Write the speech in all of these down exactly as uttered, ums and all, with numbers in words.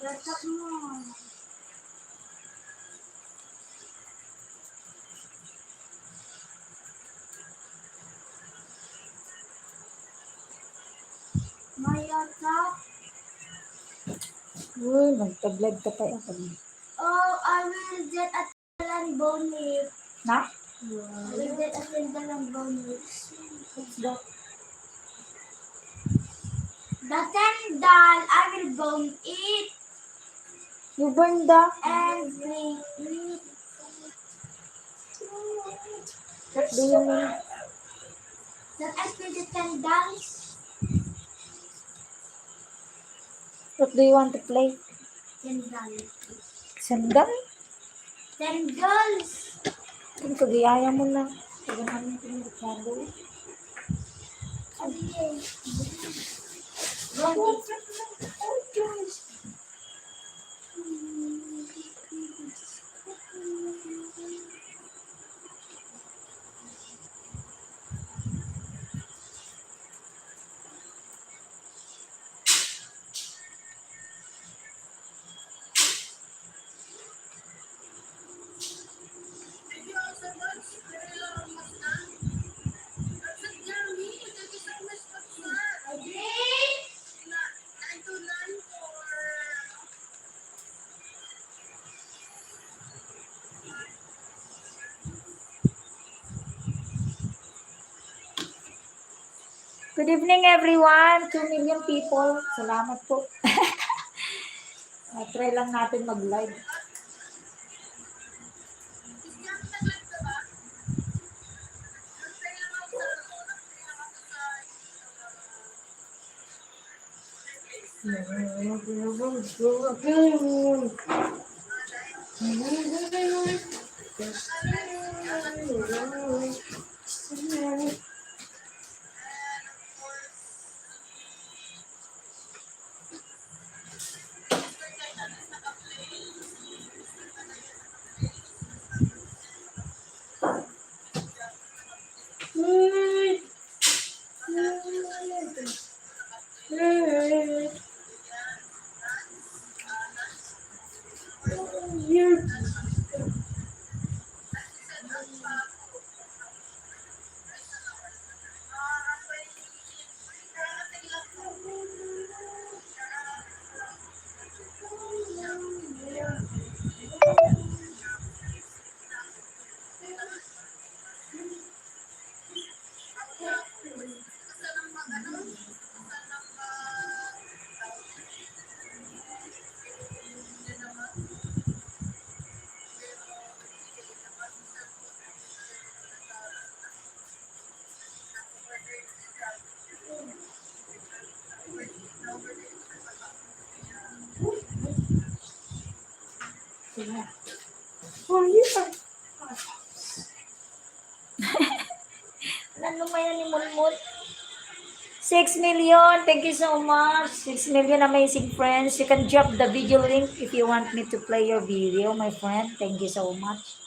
Lasak mo. May lasak. Uy, nagtaglag ka pa, eh. Oh, I will get a tendal and bone it. Na? I will get a tendal and bone it. What's that? The tendal, I will bone it. You burn the And bring it. What do you mean? That I play the tendals. What do you want to play? Tendal. Sandal? Ten girls. Ang kagiyaya mo na. Taga namin ko yung sandal. Sige. Good evening, everyone. Two million people. Salamat po. Ah, try lang natin mag-live. Ano man yan ni Mulmul? Six million, thank you so much. Six million amazing friends. You can drop the video link if you want me to play your video, my friend. Thank you so much.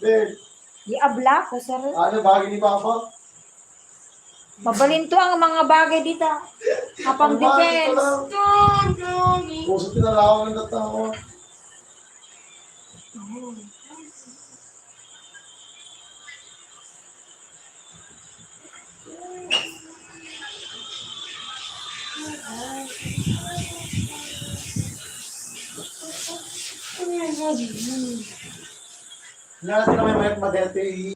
Babe, Di abla ko, sir. Ano, bagay ni Papa? Mabalinto ang mga bagay dita. Apang defense. Puso pinalawan ng tao. Lahat na may mayat madete.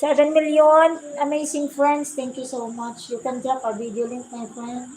Seven million amazing friends. Thank you so much. You can drop a video link, my friend.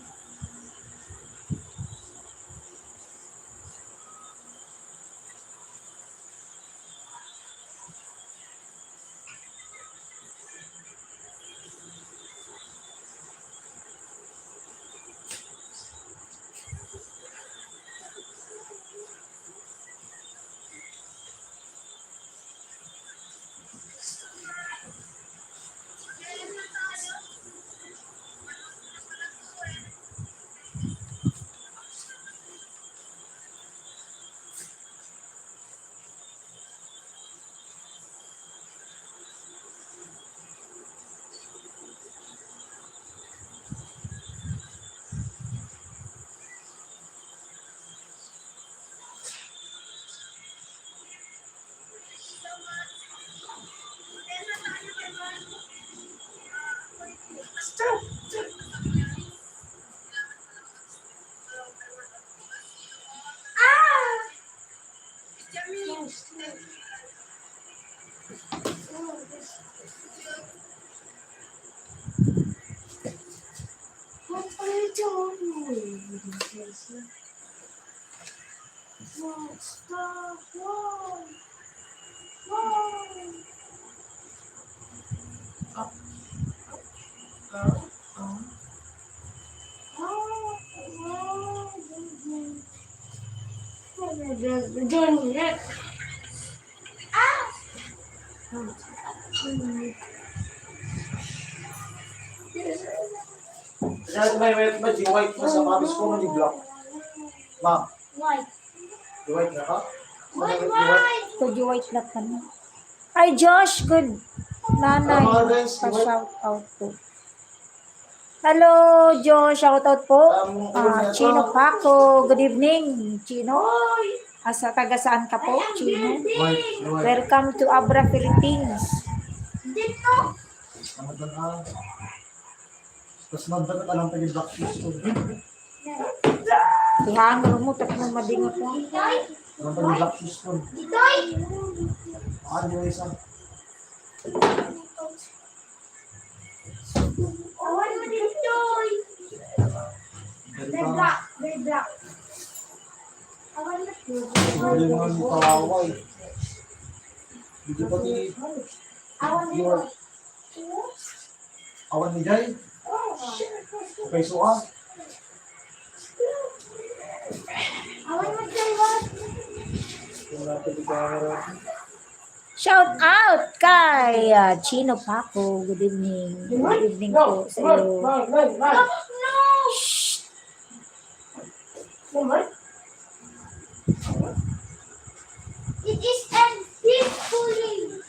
What are you doing? Stop. Why? Why? Up, up, up, up. Doon, doon, doon. Ah! Yan, may, may, may white na sapatos ko, may black. Ma'am. White. White na ka? White, white. Ito, white na ka na. Hi, Josh. Good. Nanay, pa-shout out po. Hello, Josh. Shout out po. Ah, Chino Paco. Good evening, Chino. Asa, taga saan ka po, Chino? White, white. Welcome to Abra, Philippines. Dito. Ano ba na? Tapos magdagat alam pa yung black shoes ko. Ihangro mo, tapos mo madingot mo. Alam pa yung black shoes ko. Ah, di ba isa? Awan mo dito. May black, may black. Awan mo. Hindi mo nang kawawa eh. Dito pati. Awan mo. Awan ni Jay. Kay Suka. Shout out kay, ah, Chino Paco. Good evening. Good evening po sa iyo. Shh. It is a big pulling.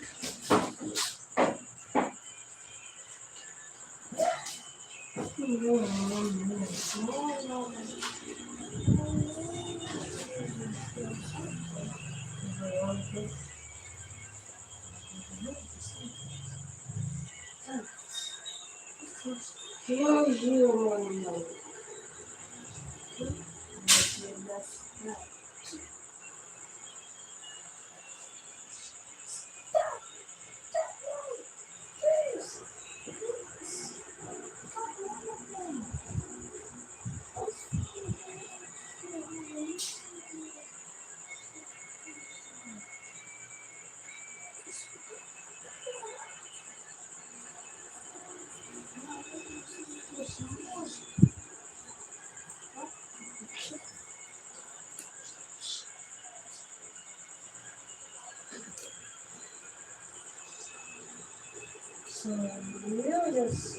Yes.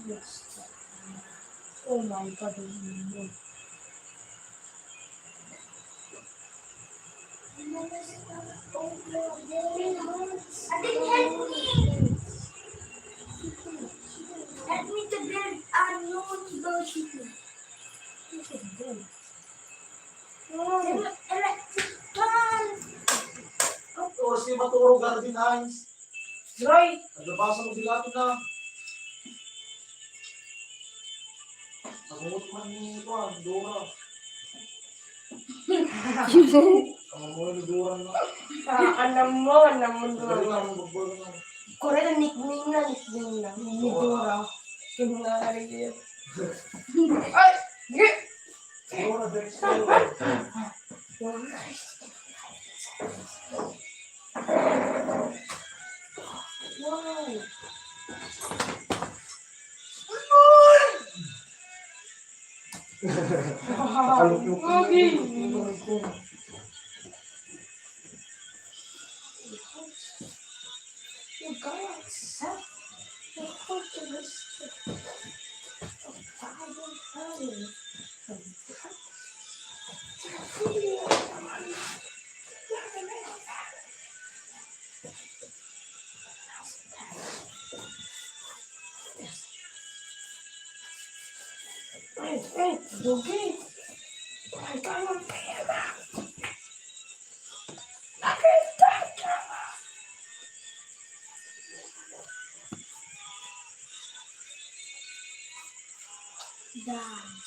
Yes. Oh my God. Ate, help me! Help me to build a new city. Electric fan! Oras ni Maturo Garden Hines. Roy! Naglabasa mo sila ito na. Nagungot man ni, kuwan, Dora. Ang mga ni Dora na. Ah, anam mo, anam mo, Dora. Ang mga babae na. Correct, nickname na, nickname na. Ni Dora. Yung mga karigil. Ay! Sige! Dora, Dexter. Wow! Nakalukmok. You gotta accept the culture of Bible. Ay, ay, Dugi. Ay, ka ng pera. Nakita ka. Done.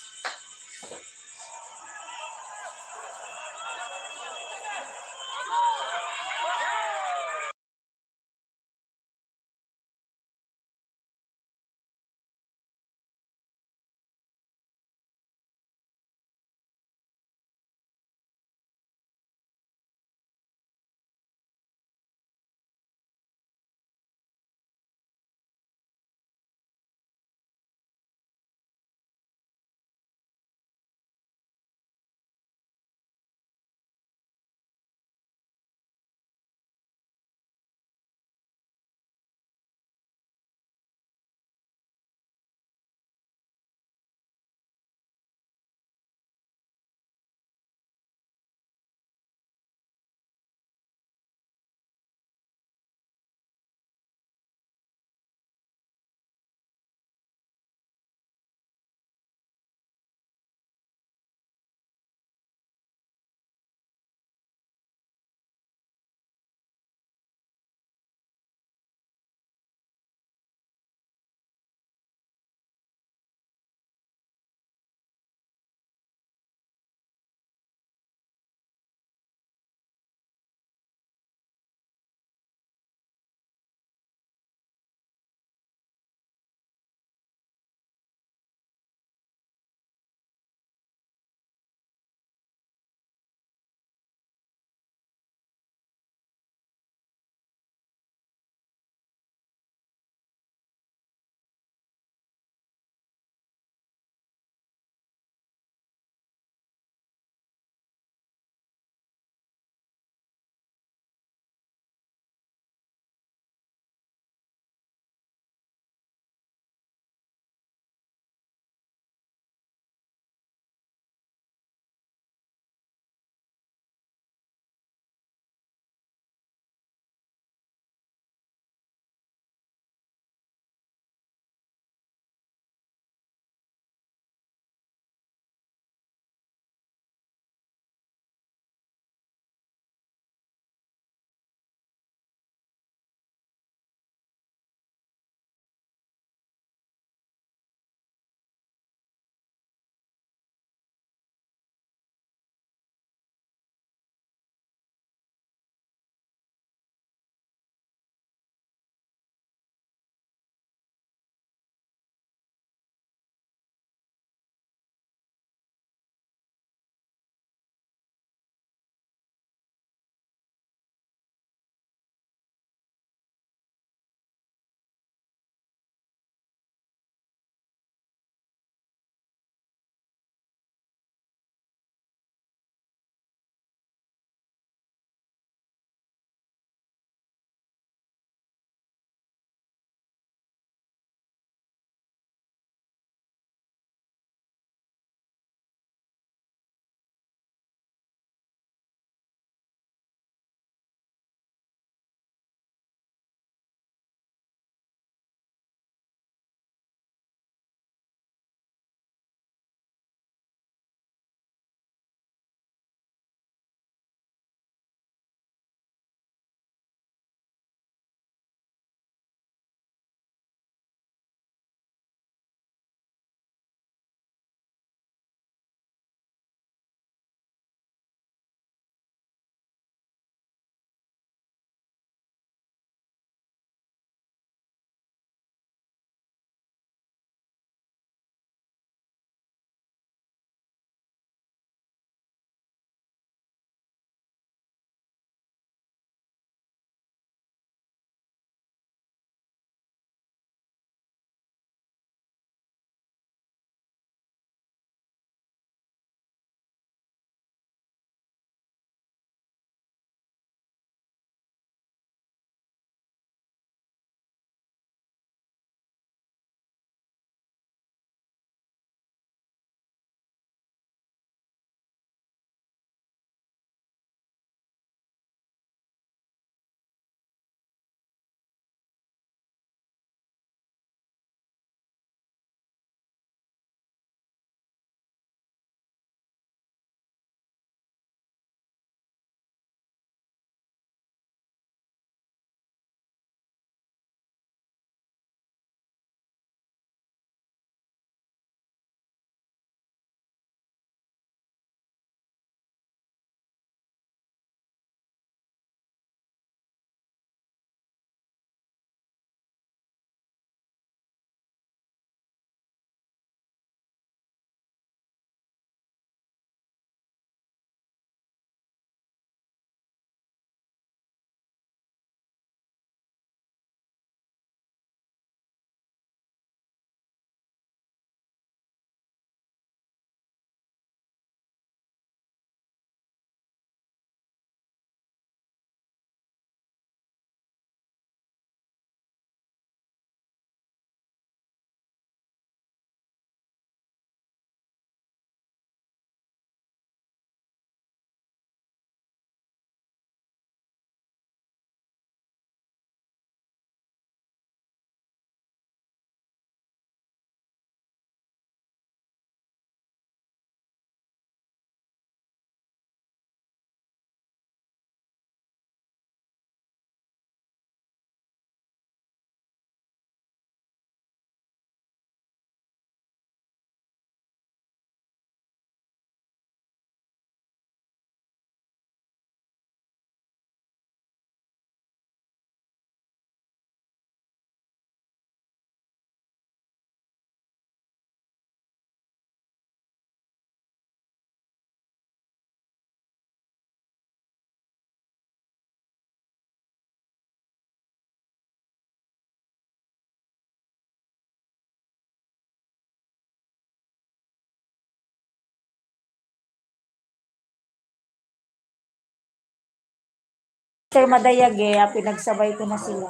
Sir Madayag eh, ah, pinagsabay ko na sila.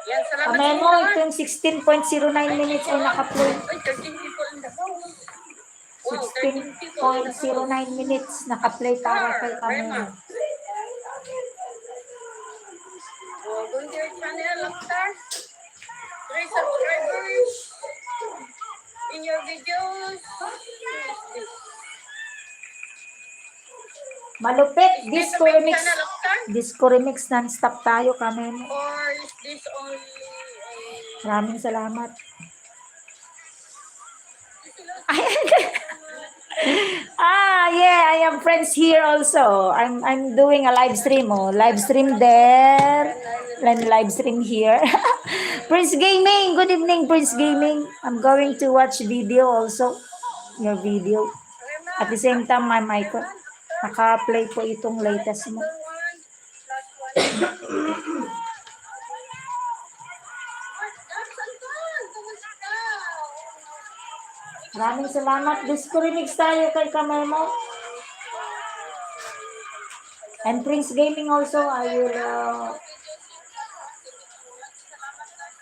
Yan, salamat sa Amemo, inyo lahat. Itong sixteen point zero nine minutes ay nakaplay. Ay, thirteen people in the house. Wow, thirteen people in the house. Sixteen point zero nine minutes nakaplay para kay Amemo. Welcome to your channel, Lockstar. Three subscribers in your videos. Malupit, disco remix. Disco remix non-stop tayo, Amemo. Or is this only, uh, Maraming salamat. Ah, yeah, I have friends here also. I'm I'm doing a live stream, oh. Live stream there, then live stream here. Prince Gaming, good evening, Prince Gaming. I'm going to watch video also, your video. At the same time, my mic, naka-play po itong latest mo. Maraming salamat. Disco remix tayo kay Amemo. And Prince Gaming also, I will, uh,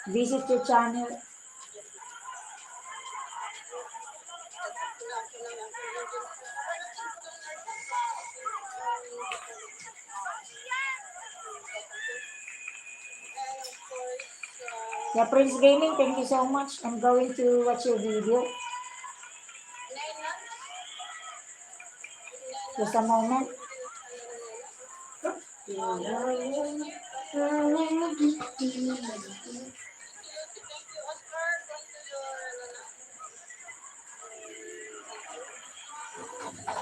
visit your channel. Yeah, Prince Gaming, thank you so much. I'm going to watch your video. Just a moment.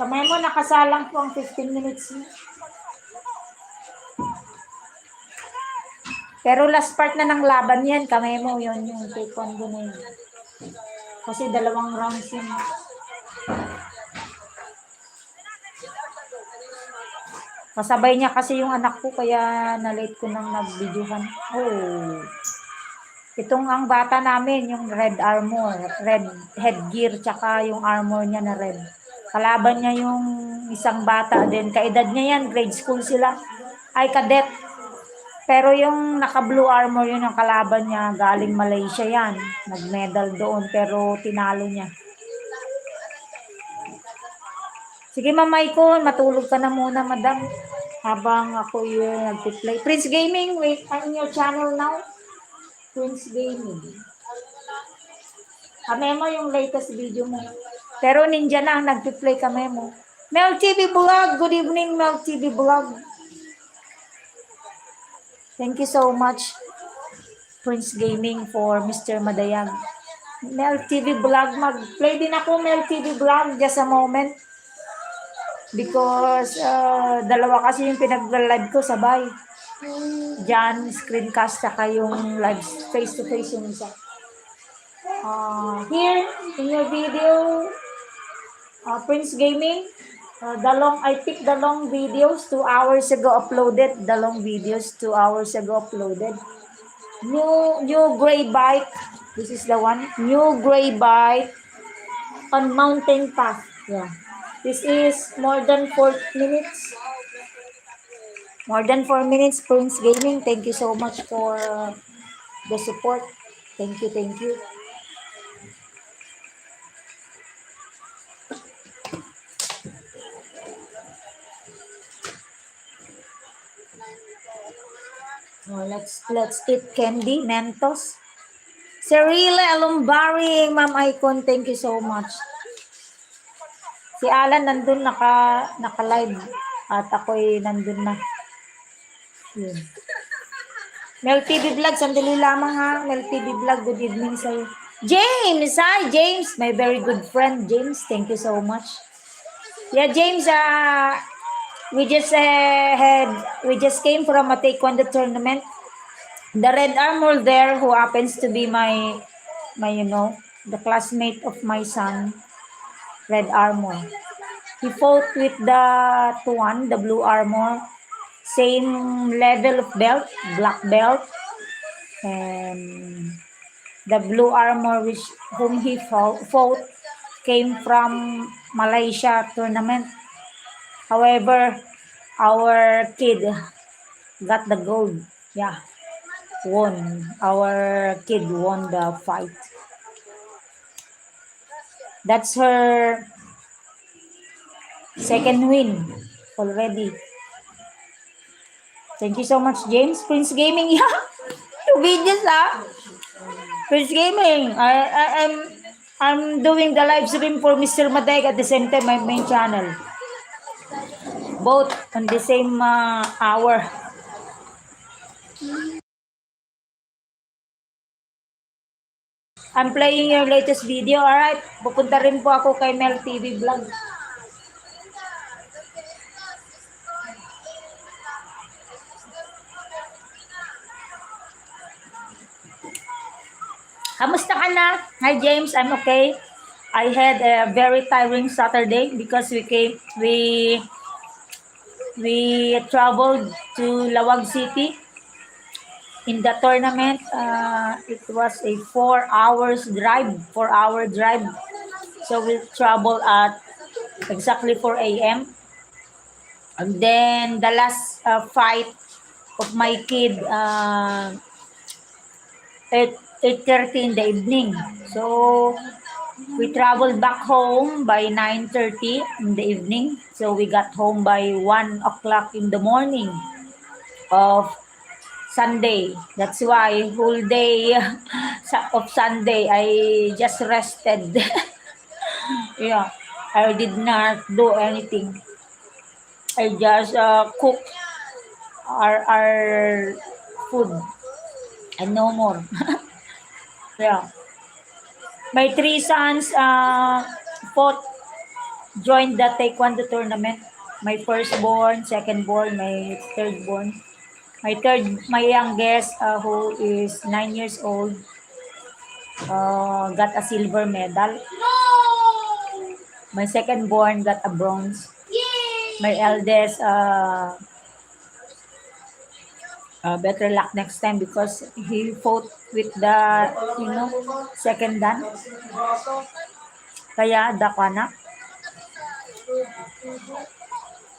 Amemo, nakasalang po ang fifteen minutes niyo. Pero last part na ng laban yan, Amemo, yun yung taekwondo na yun. Kasi dalawang rounds yun. Kasabay niya kasi yung anak ko, kaya na-late ko nang nag-videohan. Oh. Itong ang bata namin, yung red armor, red headgear, tsaka yung armor niya na red. Kalaban niya yung isang bata din. Kaedad niya yan, grade school sila. Ay, cadet. Pero yung naka-blue armor yun, yung kalaban niya, galing Malaysia yan. Nag-medal doon, pero tinalo niya. Sige, Ma'am Maicon, matulog ka na muna, madam. Habang ako yung nagpi-play. Prince Gaming, wait, I'm in your channel now. Prince Gaming. Amemo yung latest video mo. Pero ninja na ang nagpi-play, Amemo. Mel T V Vlog, good evening, Mel T V Vlog. Thank you so much, Prince Gaming, for Mister Madayag. Mel T V Vlog, mag-play din ako, Mel T V Vlog, just a moment. Because, ah, dalawa kasi yung pinagla-live ko sabay. Diyan, screencast, saka yung live face-to-face yung isa. Ah, here, in your video, ah, Prince Gaming, ah, the long, I picked the long videos two hours ago uploaded. The long videos two hours ago uploaded. New, new gray bike. This is the one. New gray bike on mountain path. Yeah. This is more than four minutes. More than four minutes, Prince Gaming. Thank you so much for the support. Thank you, thank you. Oh, let's, let's eat candy, Mentos. Cerile Alumbaring, Ma'am Icon, thank you so much. Si Alan nandun, naka, naka-live. At ako'y nandun na. Yun. Mel T V Vlog, sandali lamang ha. Mel T V Vlog, good evening sa'yo. James! Hi, James! My very good friend, James. Thank you so much. Yeah, James, uh, we just uh, had, we just came from a taekwondo tournament. The red armor there, who happens to be my, my, you know, the classmate of my son, red armor. He fought with the tuan, the blue armor, same level of belt, black belt, and the blue armor which whom he fou- fought came from Malaysia tournament. However, our kid got the gold. Yeah. Won. Our kid won the fight. That's her second win already. Thank you so much, James. Prince Gaming, yeah. Two videos, ah. Prince Gaming, I, I, I'm, I'm doing the live stream for Mister Madayag at the same time my main channel. Both on the same, uh, hour. I'm playing your latest video. Alright, pupunta rin po ako kay Mel T V Vlog. Kamusta ka na? Hi, James. I'm okay. I had a very tiring Saturday because we came, we, we traveled to Laoag City in the tournament. Uh, it was a four hours drive, four hour drive. So we travel at exactly four a m. And then the last, uh, fight of my kid, uh, at eight thirty in the evening. So we traveled back home by nine thirty in the evening. So we got home by one o'clock in the morning of Sunday. That's why whole day sa-, of Sunday, I just rested. Yeah, I did not do anything. I just, uh, cook our, our food and no more. Yeah. My three sons, uh, fought, joined the taekwondo tournament. My firstborn, secondborn, my thirdborn. My third, my youngest, uh, who is nine years old, uh, got a silver medal. My secondborn got a bronze. My eldest, uh, uh, better luck next time because he fought with the, you know, second dan. Kaya, dakwana.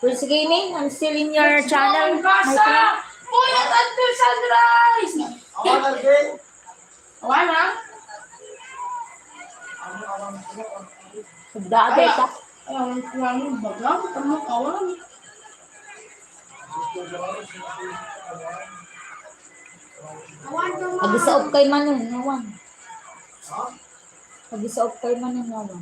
Prince Gaming, I'm still in your channel, my friend. Puyat until sunrise! Awan na? Dati ka. Ay, ang planong baga, tama, awan. Agisaop kay Manong, awan. Agisaop kay Manong, awan.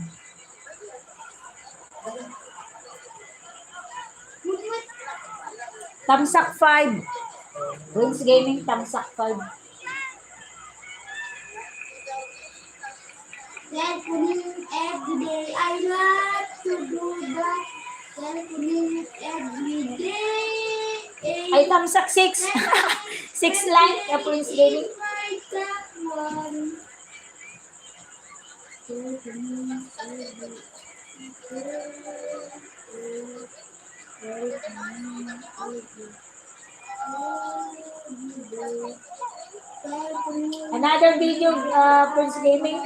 Tamsak five. Prince Gaming, Tamsak five. Cellphone every day. I love to do that. Cellphone every day. Ay, Tamsak six. Six lang, ya Prince Gaming. Another video, uh, Prince Gaming.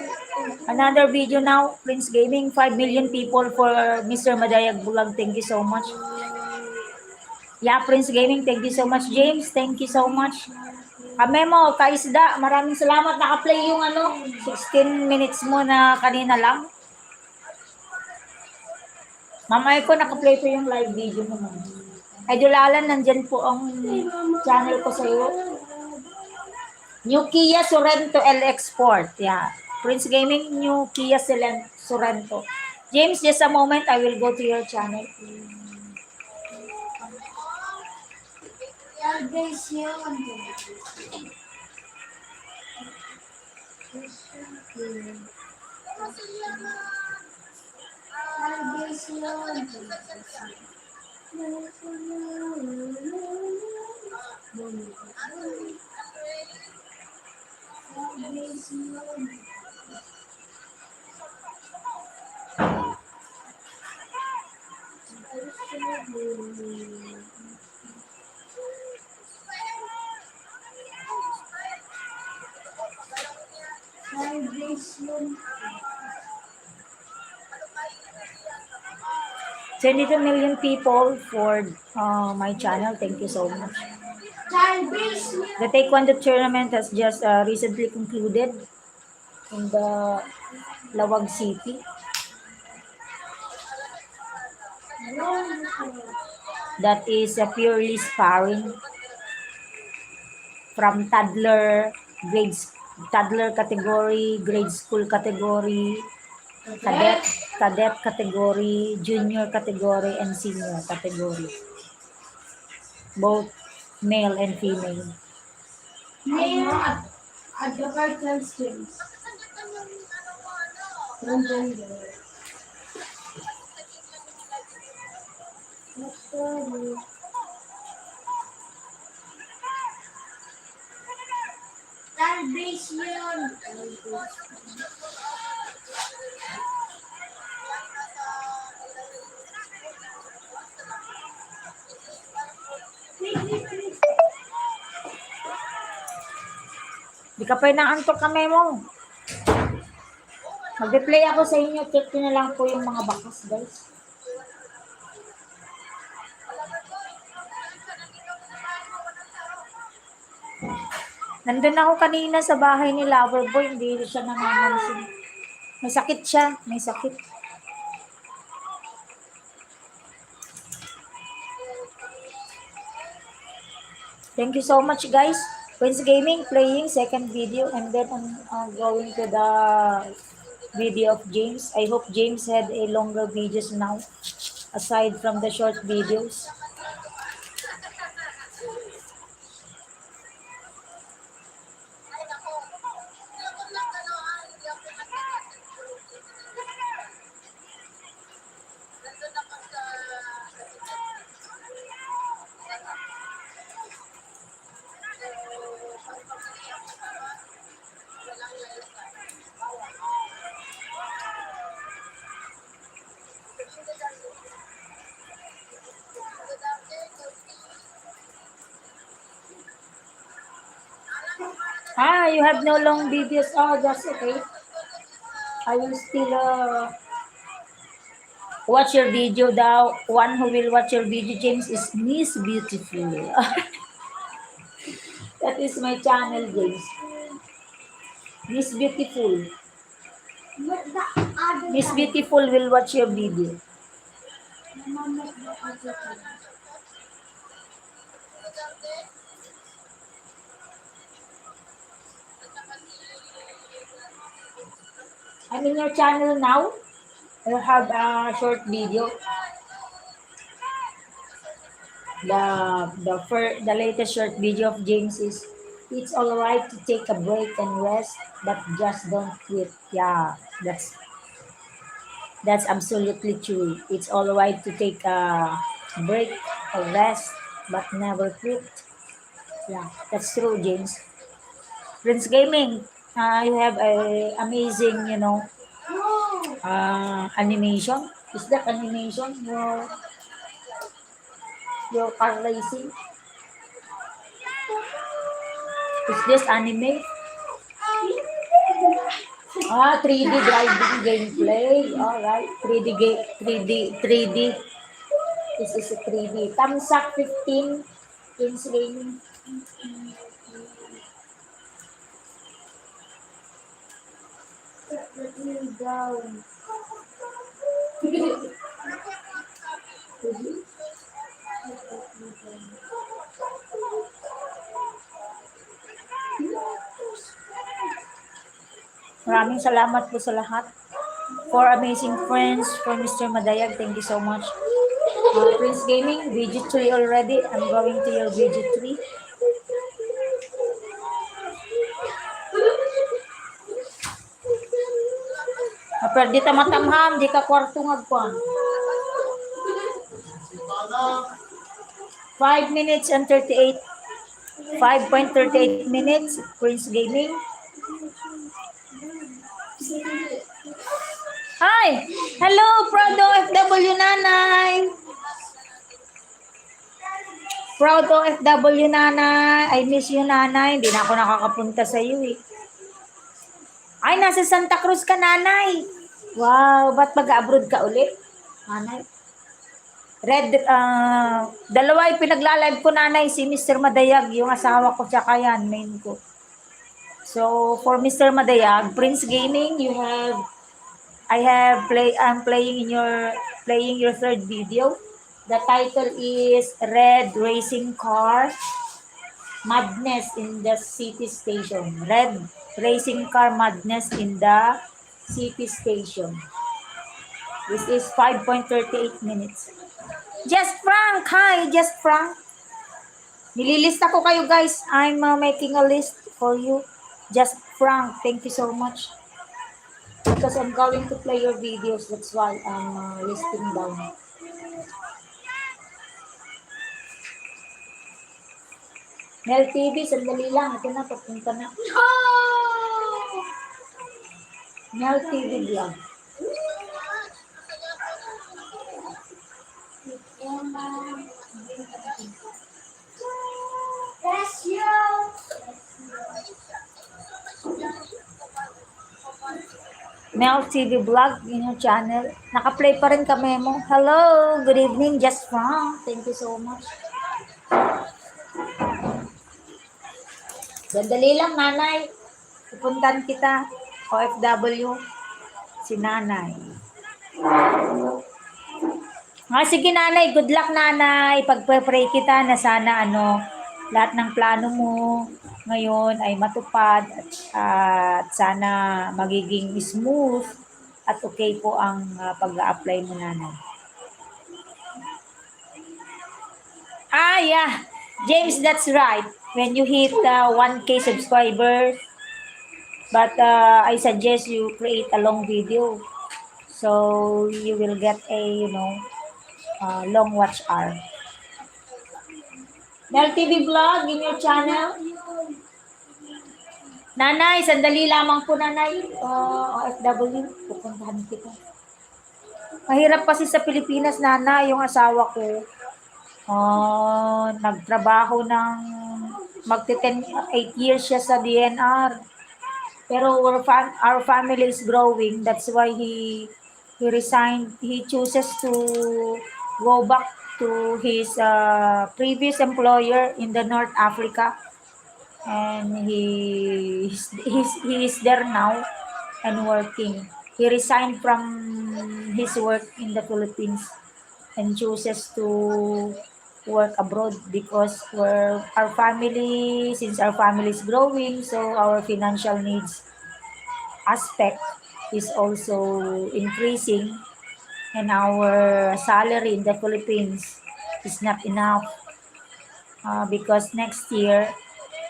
Another video now, Prince Gaming. Five million people for Mister Madayag Vlog. Thank you so much. Yeah, Prince Gaming, thank you so much. James, thank you so much. Kamemo, Kaisda, maraming salamat. Naka-play yung ano, sixteen minutes mo na kanina lang. Ma'am Aiko, naka-play po yung live video mo, ma'am. Idol Alan, nandyan po ang channel ko sa'yo. New Kia Sorento L X Sport. Yeah. Prince Gaming, New Kia Selen-, Sorento. James, just a moment. I will go to your channel. Twenty-two million people for uh, my channel. Thank you so much. The Taekwondo tournament has just uh, recently concluded in the Laoag City. That is a purely sparring from toddler, grade s- toddler category, grade school category, cadet, cadet category, junior category, and senior category. Both male and female. Male at, at the five times James. Transgender. Salvation. Di ka pa inaantok ka, Memo. Mag-replay ako sa inyo. Check ko na lang po yung mga bakas, guys. Nandun ako kanina sa bahay ni Lover Boy, hindi siya namamansin. May sakit siya, may sakit. Thank you so much, guys. Prince Gaming playing second video, and then I'm uh, going to the video of James. I hope James had a longer videos now, aside from the short videos. Ah, you have no long videos. Oh, that's okay. I will still uh, watch your video. The one who will watch your video, James, is Miss Beautiful. That is my channel, James. Miss Beautiful. Miss Beautiful will watch your video. I'm in your channel now. I have a short video. The the first the latest short video of James is, "It's all right to take a break and rest, but just don't quit." Yeah, that's that's absolutely true. It's all right to take a break, a rest, but never quit. Yeah, that's true, James. Prince Gaming, uh, you have a amazing, you know, uh, animation. Is that animation? Your your car racing? Is this anime? Ah, three D driving gameplay. All right. Three D ga- three D three D. This is a three D. Thumbs up fifteen. Prince Gaming. Let me down. Maraming salamat po sa lahat. For amazing friends, for Mister Madayag, thank you so much. Uh, Prince Gaming, V G three already. I'm going to your V G three. Apir di ta matamham, di ka kwarto nga agkuan. Five minutes and thirty-eight, five point thirty-eight minutes, Prince Gaming. Hi! Hello, proud O F W nanay! Proud O F W, nanay. I miss you, nanay. Hindi na ako nakakapunta sa iyo eh. Ay, nasa Santa Cruz ka, nanay. Wow, ba't mag-abroad ka ulit? Nanay. Red, ah, dalawa yung pinagla-live ko, Nanay, si Mister Madayag, yung asawa ko, tsaka yan, main ko. So, for Mister Madayag, Prince Gaming, you have, I have play, I'm playing in your, playing your third video. The title is Red Racing Car Madness in the City Station. Red Racing Car Madness in the City Station. This is five point thirty-eight minutes. Just Frank! Hi, Just Frank! Nililista ko kayo, guys. I'm, uh, making a list for you. Just Frank, thank you so much. Because I'm going to play your videos, that's why I'm, uh, listing down. Mel T V, sandali lang. Ito na, papunta na. Mel T V vlog. Mel T V vlog, inyong channel. Naka-play pa rin kami mo. Hello, good evening, Just Frank. Thank you so much. Sandali lang, Nanay. Pupuntan kita, O F W. Si Nanay. Ah, sige, Nanay. Good luck, Nanay. Pagpe-pray kita na sana, ano, lahat ng plano mo ngayon ay matupad at, at sana magiging smooth at okay po ang, ah, pag-a-apply mo, Nanay. Ah, yeah. James, that's right. When you hit, uh, one K subscribers, but, uh, I suggest you create a long video. So you will get a, you know, uh, long watch hour. Mel T V vlog in your channel. Nanay, sandali lamang po, Nanay. Uh, O F W, pupuntahan kita. Mahirap kasi sa Pilipinas, Nanay, yung asawa ko. Ah, nagtrabaho ng magte-ten, eight years siya sa D N R. Pero our fam-, our family is growing. That's why he, he resigned. He chooses to go back to his, uh, previous employer in the North Africa. And he, he's, he's, he is there now and working. He resigned from his work in the Philippines and chooses to work abroad because we're, our family, since our family is growing, so our financial needs aspect is also increasing, and our salary in the Philippines is not enough, uh, because next year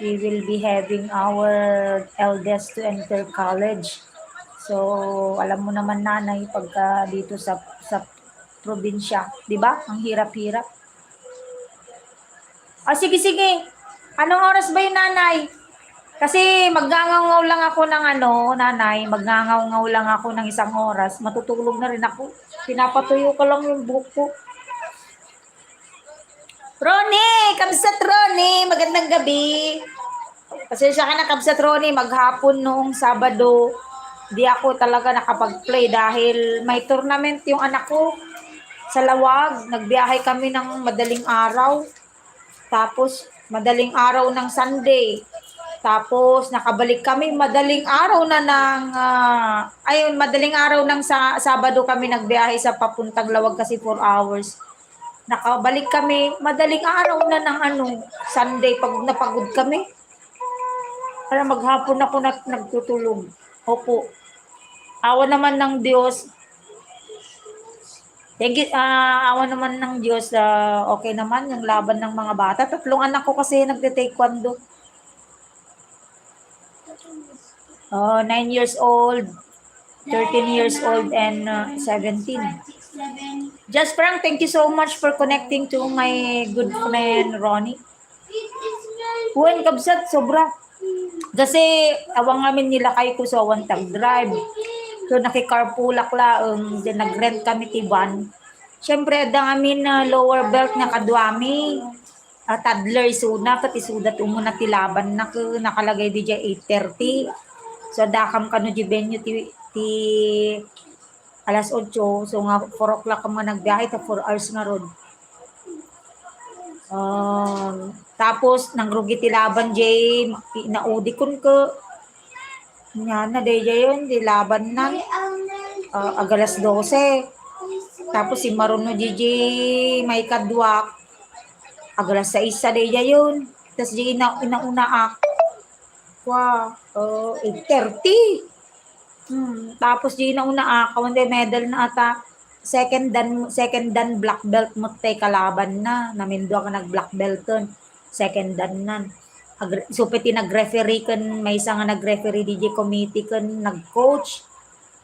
we will be having our eldest to enter college. So, alam mo naman, Nanay, pagka dito sa, sa probinsya, di ba? Ang hirap-hirap. Ah, sige, sige. Anong oras ba yun, Nanay? Kasi magngangaw lang ako ng ano, Nanay, magngangaw lang ako ng isang oras, matutulog na rin ako. Pinapatuyo ko lang yung buhok ko. Ronnie! Kabsat Ronnie! Magandang gabi! Pasensya ka na, Kabsat Ronnie, maghapon noong Sabado, di ako talaga nakapag-play dahil may tournament yung anak ko sa Laoag. Nagbiyahe kami ng madaling araw. Tapos, madaling araw ng Sunday. Tapos, nakabalik kami madaling araw na ng, ah, ayun, madaling araw ng sa-, Sabado kami nagbiyahe sa papuntang Laoag kasi four hours. Nakabalik kami madaling araw na ng ano, Sunday, pag napagod kami. Para maghapon ako nat-, nagtutulog. Opo. Awa naman ng Diyos. Thank you, ah, awa naman ng Diyos, ah, okay naman yung laban ng mga bata. Tatlong anak ko kasi nagte-taekwondo. Oh, nine years old, thirteen years old, and, uh, seventeen. Just Frank, thank you so much for connecting to my good friend Ronnie. Wen, kabsat, sobra. Kasi, awan ngamin ni lakay ko, so awan tag-drive. So, naki-carpoolak laeng, then nag-rent kami ti van. Siyempre, adda ngamin, ah, lower belt nga kaduami. Ah, toddler isuna, ket isuda ti umuna ti labanna, ket nakalagay diay eight thirty. So, addakam kano diay venue ti, ti alas otso. So, nga four o'clock nga nagbiyahe, ta four hours ngarud. Um, tapos, nangrugi ti laban, jay, naudikon ko. Nia na, daydiayen, di labannan. Ah, agalas dose. Tapos, simmaruno, jay, maikadua. Agalas sais, daydiayen. Tas, jay, ina-, inaunaak. Kua, oh, eight thirty. Hmm, tapos, jay, inaunaak. Awan, di medal na ata. Second dan, second dan black belt met tay kalabanna. Namindua nga nag-black belt ken second dan nan. Ag-, isu pay ti nag-referee ken maysa nga nag-referee diay committee ken nag-coach.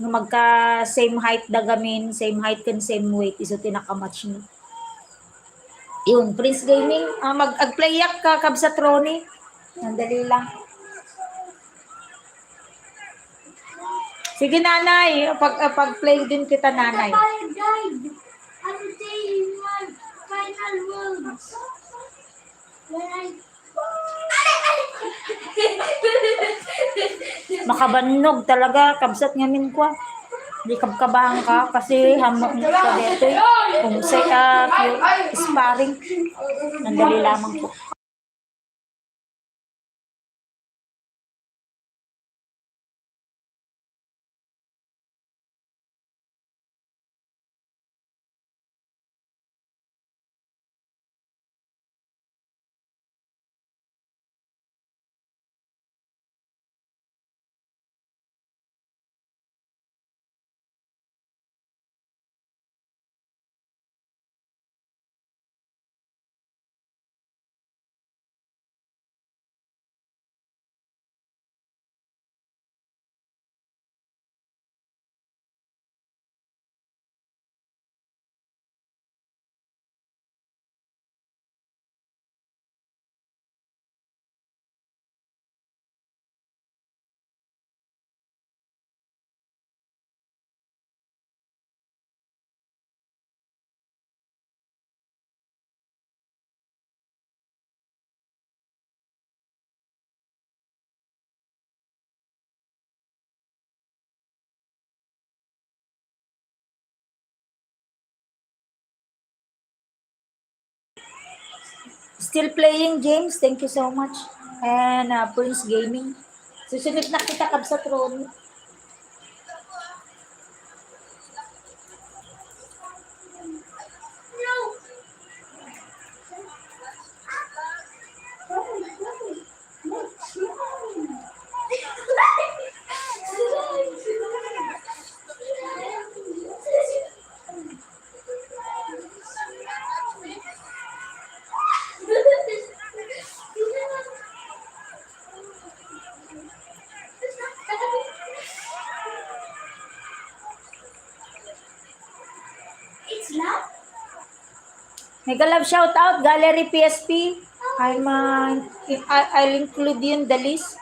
Nga magka same height da gamin, same height ken same weight, isu ti nakamatch na. Yun, Prince Gaming, ah, mag-, ag-play-ak ka, Kabsat Ronnie. Sandali lang. Sige, nanay. Pag, ah, pag-play din kita, nanay. Ano, day, yung final words? When I Makabannog talaga, kabsat, ngamin ko. Di kabkabahan ka kasi hamot ka dito. Kung sa, ah, sparring, sandali lamang po. Still playing, James. Thank you so much. And, uh, Prince Gaming. Susunod na kita, Kabsat Ron. Mega love shout out, Gallery P S P. I'm, uh, I, I'll include you in the list,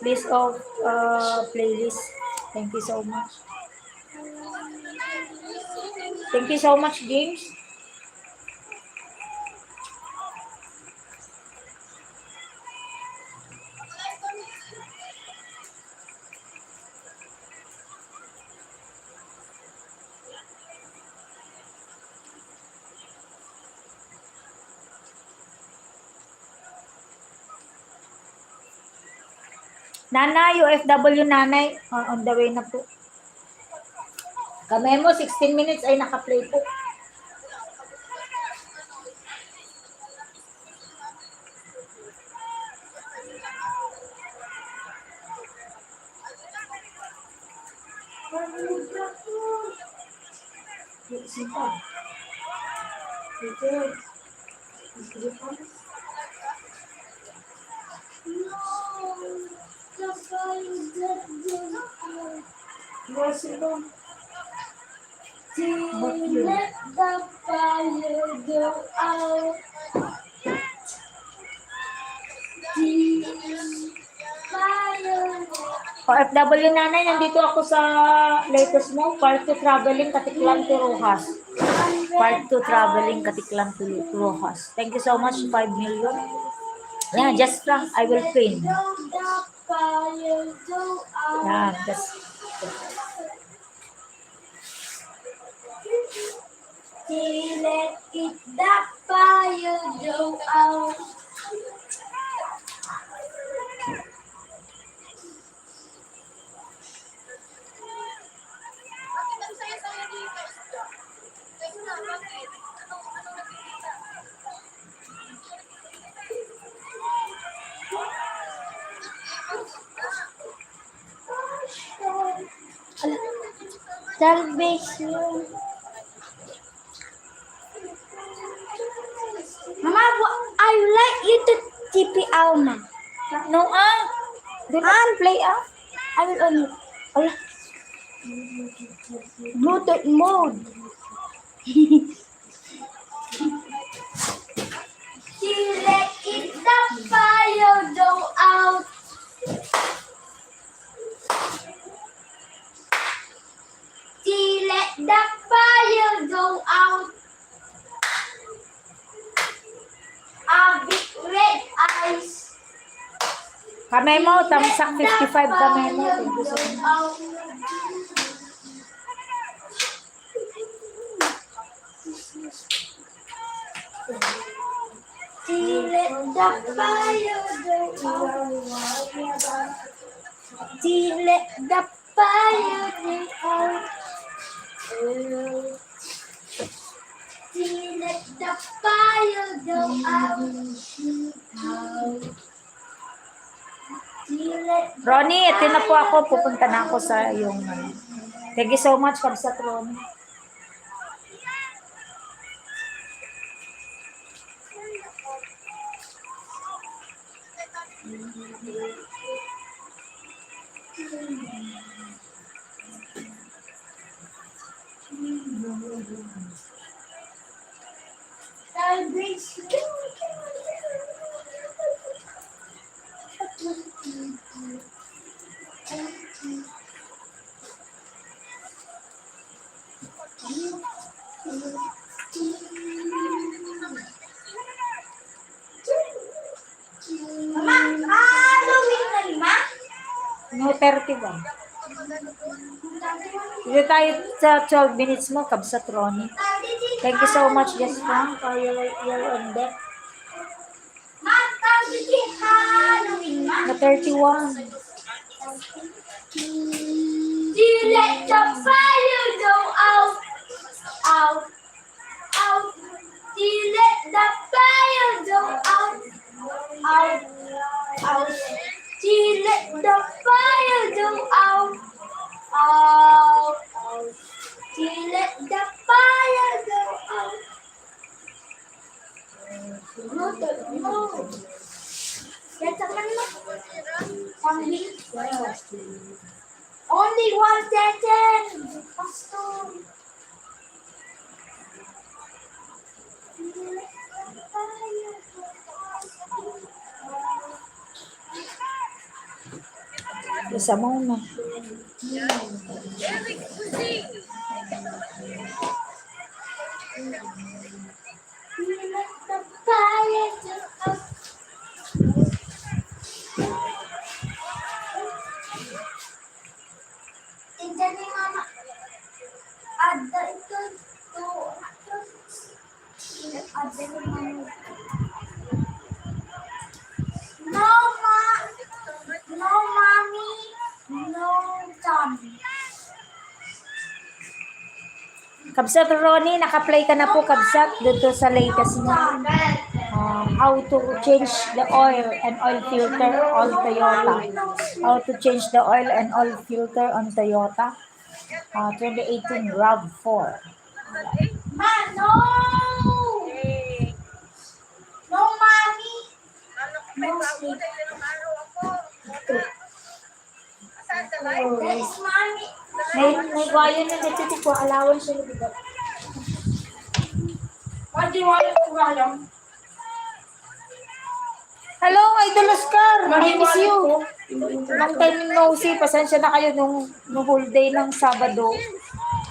list of, uh, playlist. Thank you so much. Thank you so much, James. Nanay, O F W nanay, ah, on the way na po. Kami mo, sixteen minutes ay naka-play po. Let the fire go out. O F W nanay, nandito ako sa latest mo. Part two traveling, Caticlan to Roxas. Part two traveling, Caticlan to Roxas. Thank you so much, five million. Yeah, just prank, I will pin. Yeah, just Let it the fire Salvation. Mama, wa-, I would like you to T P Alma. No, ah. Do not play, ah. I will on it. Ala. Bluetooth mode. She let it the fire go out. She let the fire go out. A big red eyes. Kamemo, tamsak fifty-five kamemo. Thank you so much. She let the fire go out. She let the fire go out. She let the fire go out. Ronnie, ito na po ako. Pupunta na ako sa iyong, ano. Thank you so much, Kabsat Ronnie. Mama, ah, Halloween na lima? No, thirty-one. Dito tayo sa twelve minutes mo, Kabsat Ronnie. Thank you so much, Jess Frank, for your, your invite. Ma, tawag dito, Halloween, ma. Na thirty-one. She let the fire go out, out, out. She let the fire go out, out, out. She let the fire go out, out, out. She let the fire go out. Only one second. Pastor. Isa mo na. Tinda ni Mama. Adda ito, ito, ito. Adda ni Mama. No, ma-, no, mommy, no, daddy. Kabsat Ronnie, naka-play ka na po, Kabsat, dito sa latest mo. Ah, how to change the oil and oil filter on Toyota. How to change the oil and oil filter on Toyota. Ah, twenty eighteen rav four. Ma, no! No, mommy. No sleep. Yes, mommy. May, may guayo na dito, di ko allowance siya, di ba? What do you want to guayo? Hello, Idol Oscar. I miss you. Long time no see. Pasensya na kayo nung, nung whole day ng Sabado.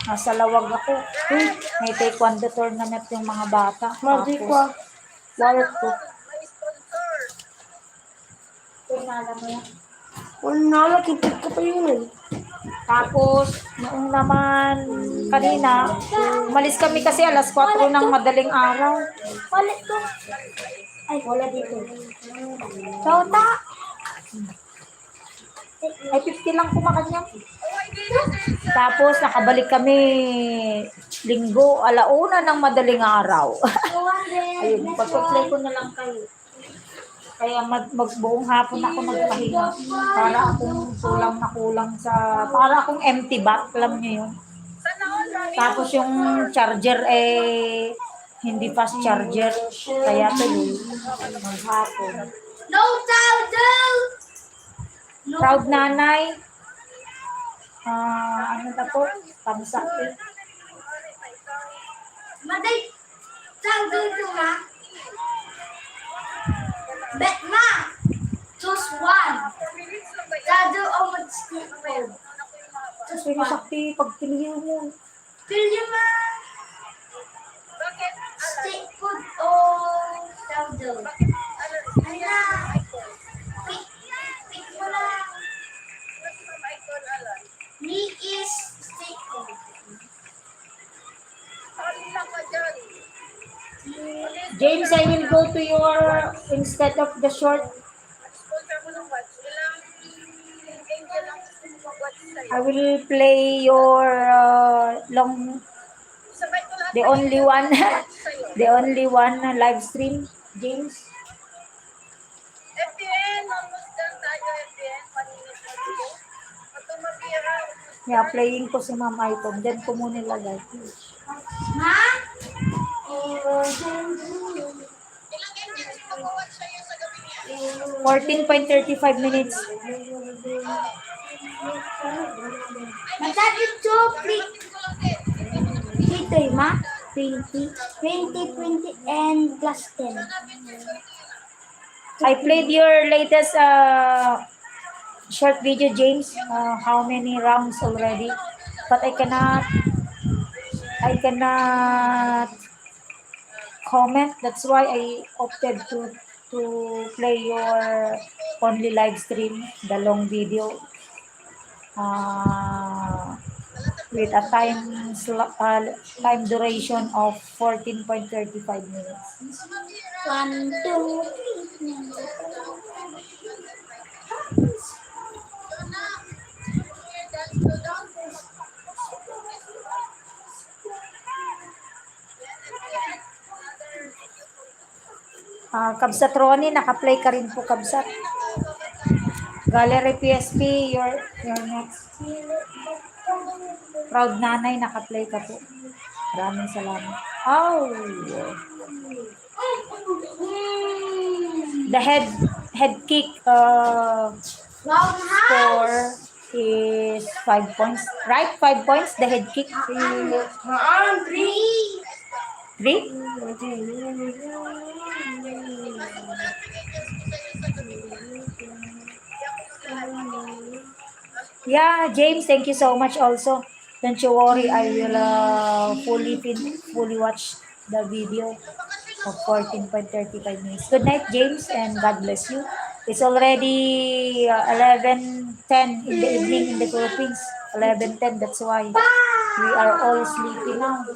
Nasa lawag ako. May taekwondo tournament yung mga bata. Tapos, walk ko. Kung alam mo yan. Wala, nakikita ko pa yun eh. Tapos, noong naman kanina, umalis kami kasi alas kwatro ng madaling araw. Wallet ko. Ay, wala dito. Chota! Ay, fifty lang kumakan niya. Tapos, nakabalik kami Linggo, alauna ng madaling araw. Ayun, pagpa-play ko na lang kayo. Kaya mag-, magbuong hapon ako nagpahinga para akong kulang na kulang sa, para akong empty back, alam niyo yun. Tapos yung charger, eh, hindi fast charger, kaya tuloy maghapon. No charger! No. Proud nanay. Ah, ano na po? Thumbs up, eh. Maday, charger ko, ma. Bet, ma. Choose one. Charger o mag-stick phone? Choose one. Sakti, pagpilihan mo. William, ah, stick food o powder? Ay na, pick, pick mo na. Me is stick food. James, I will go to your, instead of the short, I will play your, uh, long, the only one, the only one live stream, James. F B N, almost done tayo, F B N. One minute na dito. Pag tumapira, yeah, playing ko si Ma'am Item. Diyan ko muna ilagay. Ma? Fourteen point thirty-five minutes. Masyado to, click. Dito, ma? Twenty. Twenty, twenty, and plus ten. I played your latest, uh, short video, James. Uh, how many rounds already? But I cannot, I cannot comment. That's why I opted to, to play your only live stream, the long video, uh, with a time sl-, uh, time duration of fourteen point thirty-five minutes. One, two, three. Ah, Kabsat Ronnie, naka-play ka rin po, Kabsat. Gallery P S P, your, your next. Proud nanay, naka-play ka po. Maraming salamat. Oh. The head, head kick, uh, score is five points. Right? Five points, the head kick. Haan, three. Three? Yeah, James, thank you so much also. Don't you worry, I will, uh, fully fin-, fully watch the video of fourteen point thirty-five minutes. Good night, James, and God bless you. It's already, uh, eleven ten in the evening in the Philippines. Eleven ten, that's why we are all sleepy now.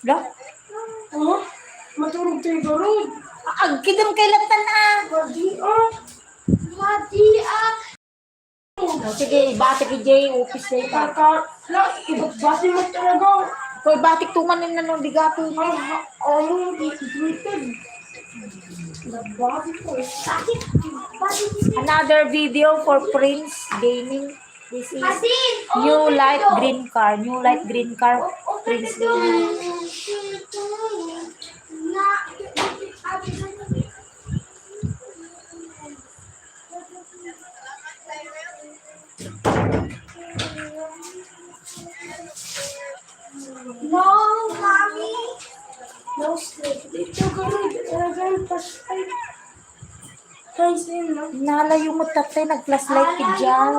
Lo? Oh, maturog tayo, Garod. Agkidem kay latan, ah. Madi, ah. Madi, ah. O, sige, ibati ki Jay, office day ka. Kaka-, na, ibati mo talaga. Ko, ibati tuman ni nanong bigato. Ah, ano, ibati ko. Another video for Prince Gaming. This is new light green car. New light green car, Prince Gaming. No, mommy. No sleep. Dito, Garod. Nalayo mo, tatay, nag-flashlight ka dyan.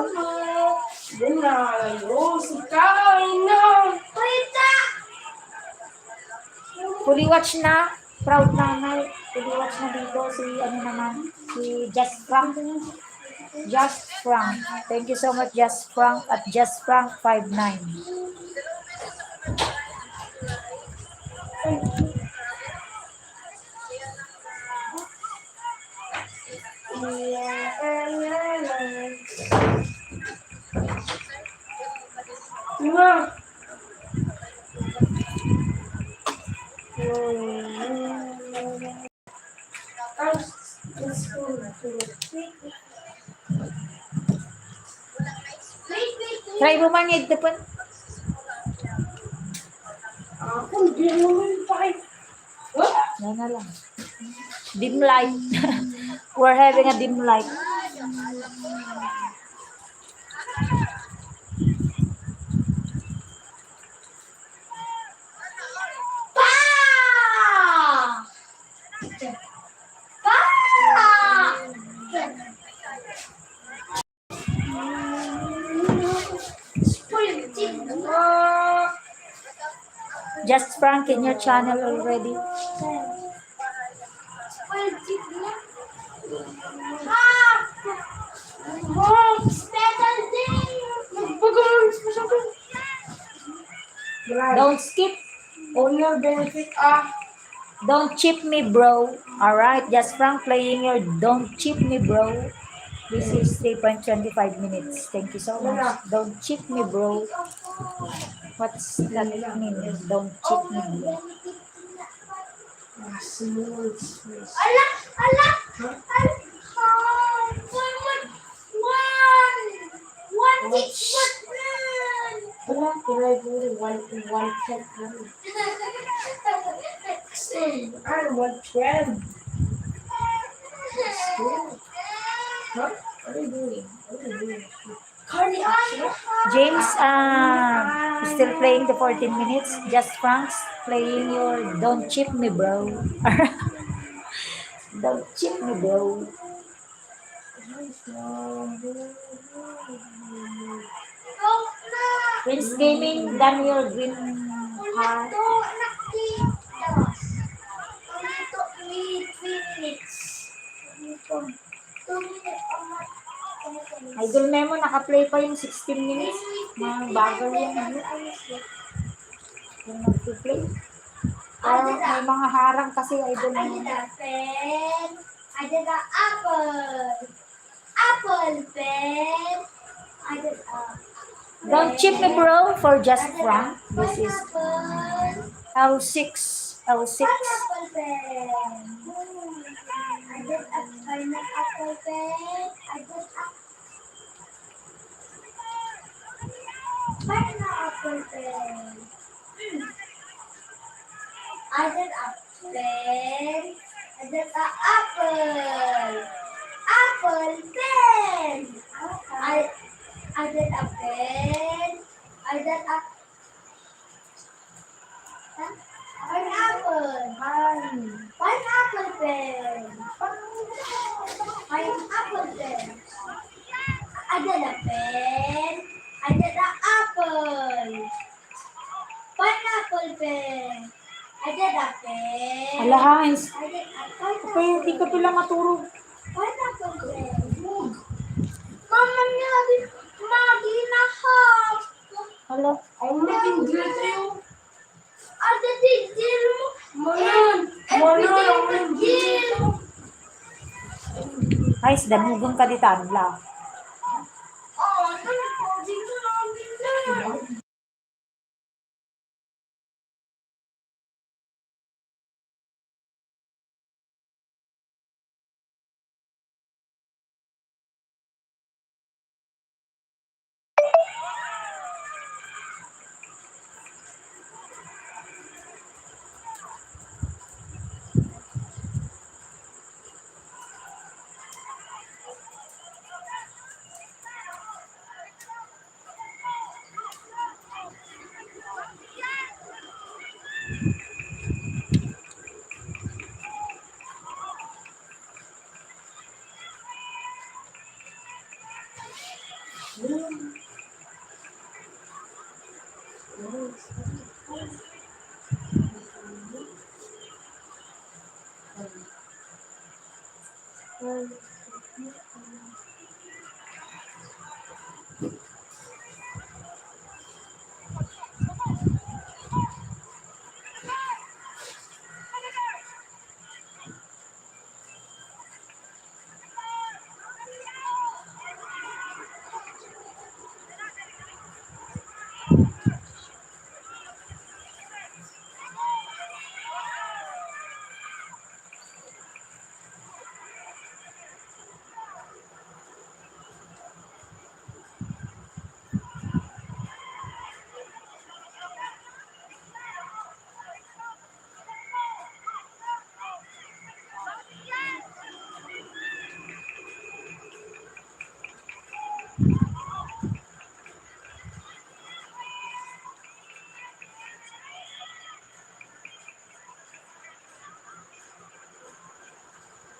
Yan, nalayo. Si Kain na. Fully watch na. Proud nanay. Fully watch na dito si, ano naman, si Just Frank. Just Frank. Thank you so much, Just Frank, at Just Frank five nine. Try mo man yung depan. Ako, hindi mo rin pa. Yan na lang. Dim light. We're having a dim light. Pa! Pa! Just Frank in your channel already. Don't skip. Owner benefit, ah. Don't cheap me, bro. All right, Just Frank playing your Don't Cheap Me, Bro. This is three point twenty-five minutes. Thank you so much. Don't cheap me, bro. What's that mean? Don't cheap me, bro. Ala, ala, ala, ah, one, one, one, one, six, one. Wala, tinay ko rin, one, one, ten, one. Kasi, ano, one twelve. Let's go. Huh? What are you doing? What are you doing? James, uh, still playing the fourteen minutes. Just Franks playing your Don't Cheap Me, Bro. Don't Cheap Me, Bro. Prince Gaming, Daniel Green, ha? Idol Memo, naka-play pa yung sixteen minutes. Mabagal yung ano. Yung nagpi-play. Ah, may mga harang kasi, Idol Memo. Added a apple. Apple pen. Added a Don't cheap me, bro, for Just Frank. This is L six. L six. Pineapple pen. Added a pineapple pen. Added a Pineapple pen. Added a pen. Added a apple. Apple pen. Added a pen. Added a Pineapple. Pine. Pineapple pen. Pineapple pen. Added a pen. Added a apple. Pineapple pen. Added a pen. Ala, Hans. Added a pineapple. Kaya di ka pala maturog. Pineapple pen. Mama niya, di, magi na half. Hala. Ay, hindi, hindi. Ate, di, di mo. Manon, Manon, ang hindi. Ay, sidamugon ka di tabla. Oo, ano na po, dito na kami na.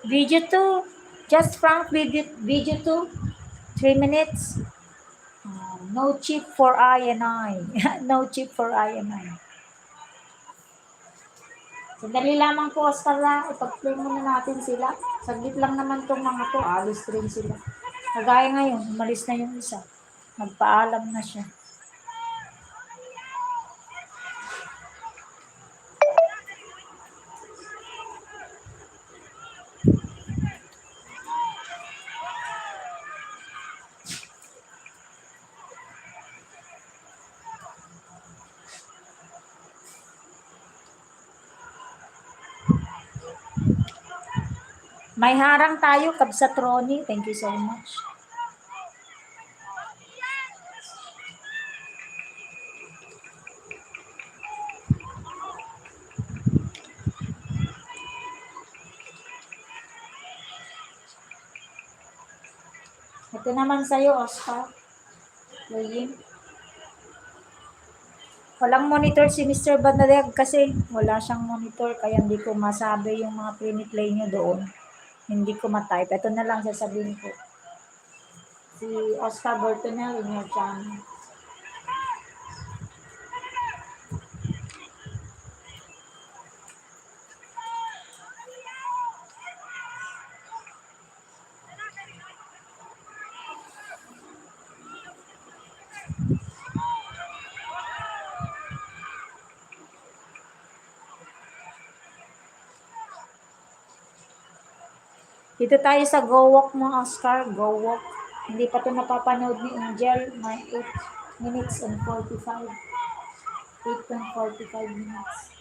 Video two, just prank video, video two, three minutes. Uh, no chip for I and I. No chip for I and I. Sandali lamang po, Oscar, ha. Ipag-play muna natin sila. Saglit lang naman tong mga to. Alis rin sila. Kagaya ngayon, umalis na yung isa. Nagpaalam na siya. May harang tayo, Kabsat Ronnie. Thank you so much. Ito naman sa'yo, Oscar. Playing. Walang monitor si Mister Banadeg kasi wala siyang monitor, kaya hindi ko masabi yung mga play-play niyo doon. Hindi ko ma-type. Ito na lang sasabihin ko. Si Oscar Bertonel in your channel. Dito tayo sa Go Walk mo, Oscar. Go Walk. Hindi pa to napapanood ni Angel. May eight minutes and forty-five. Eight point forty-five minutes.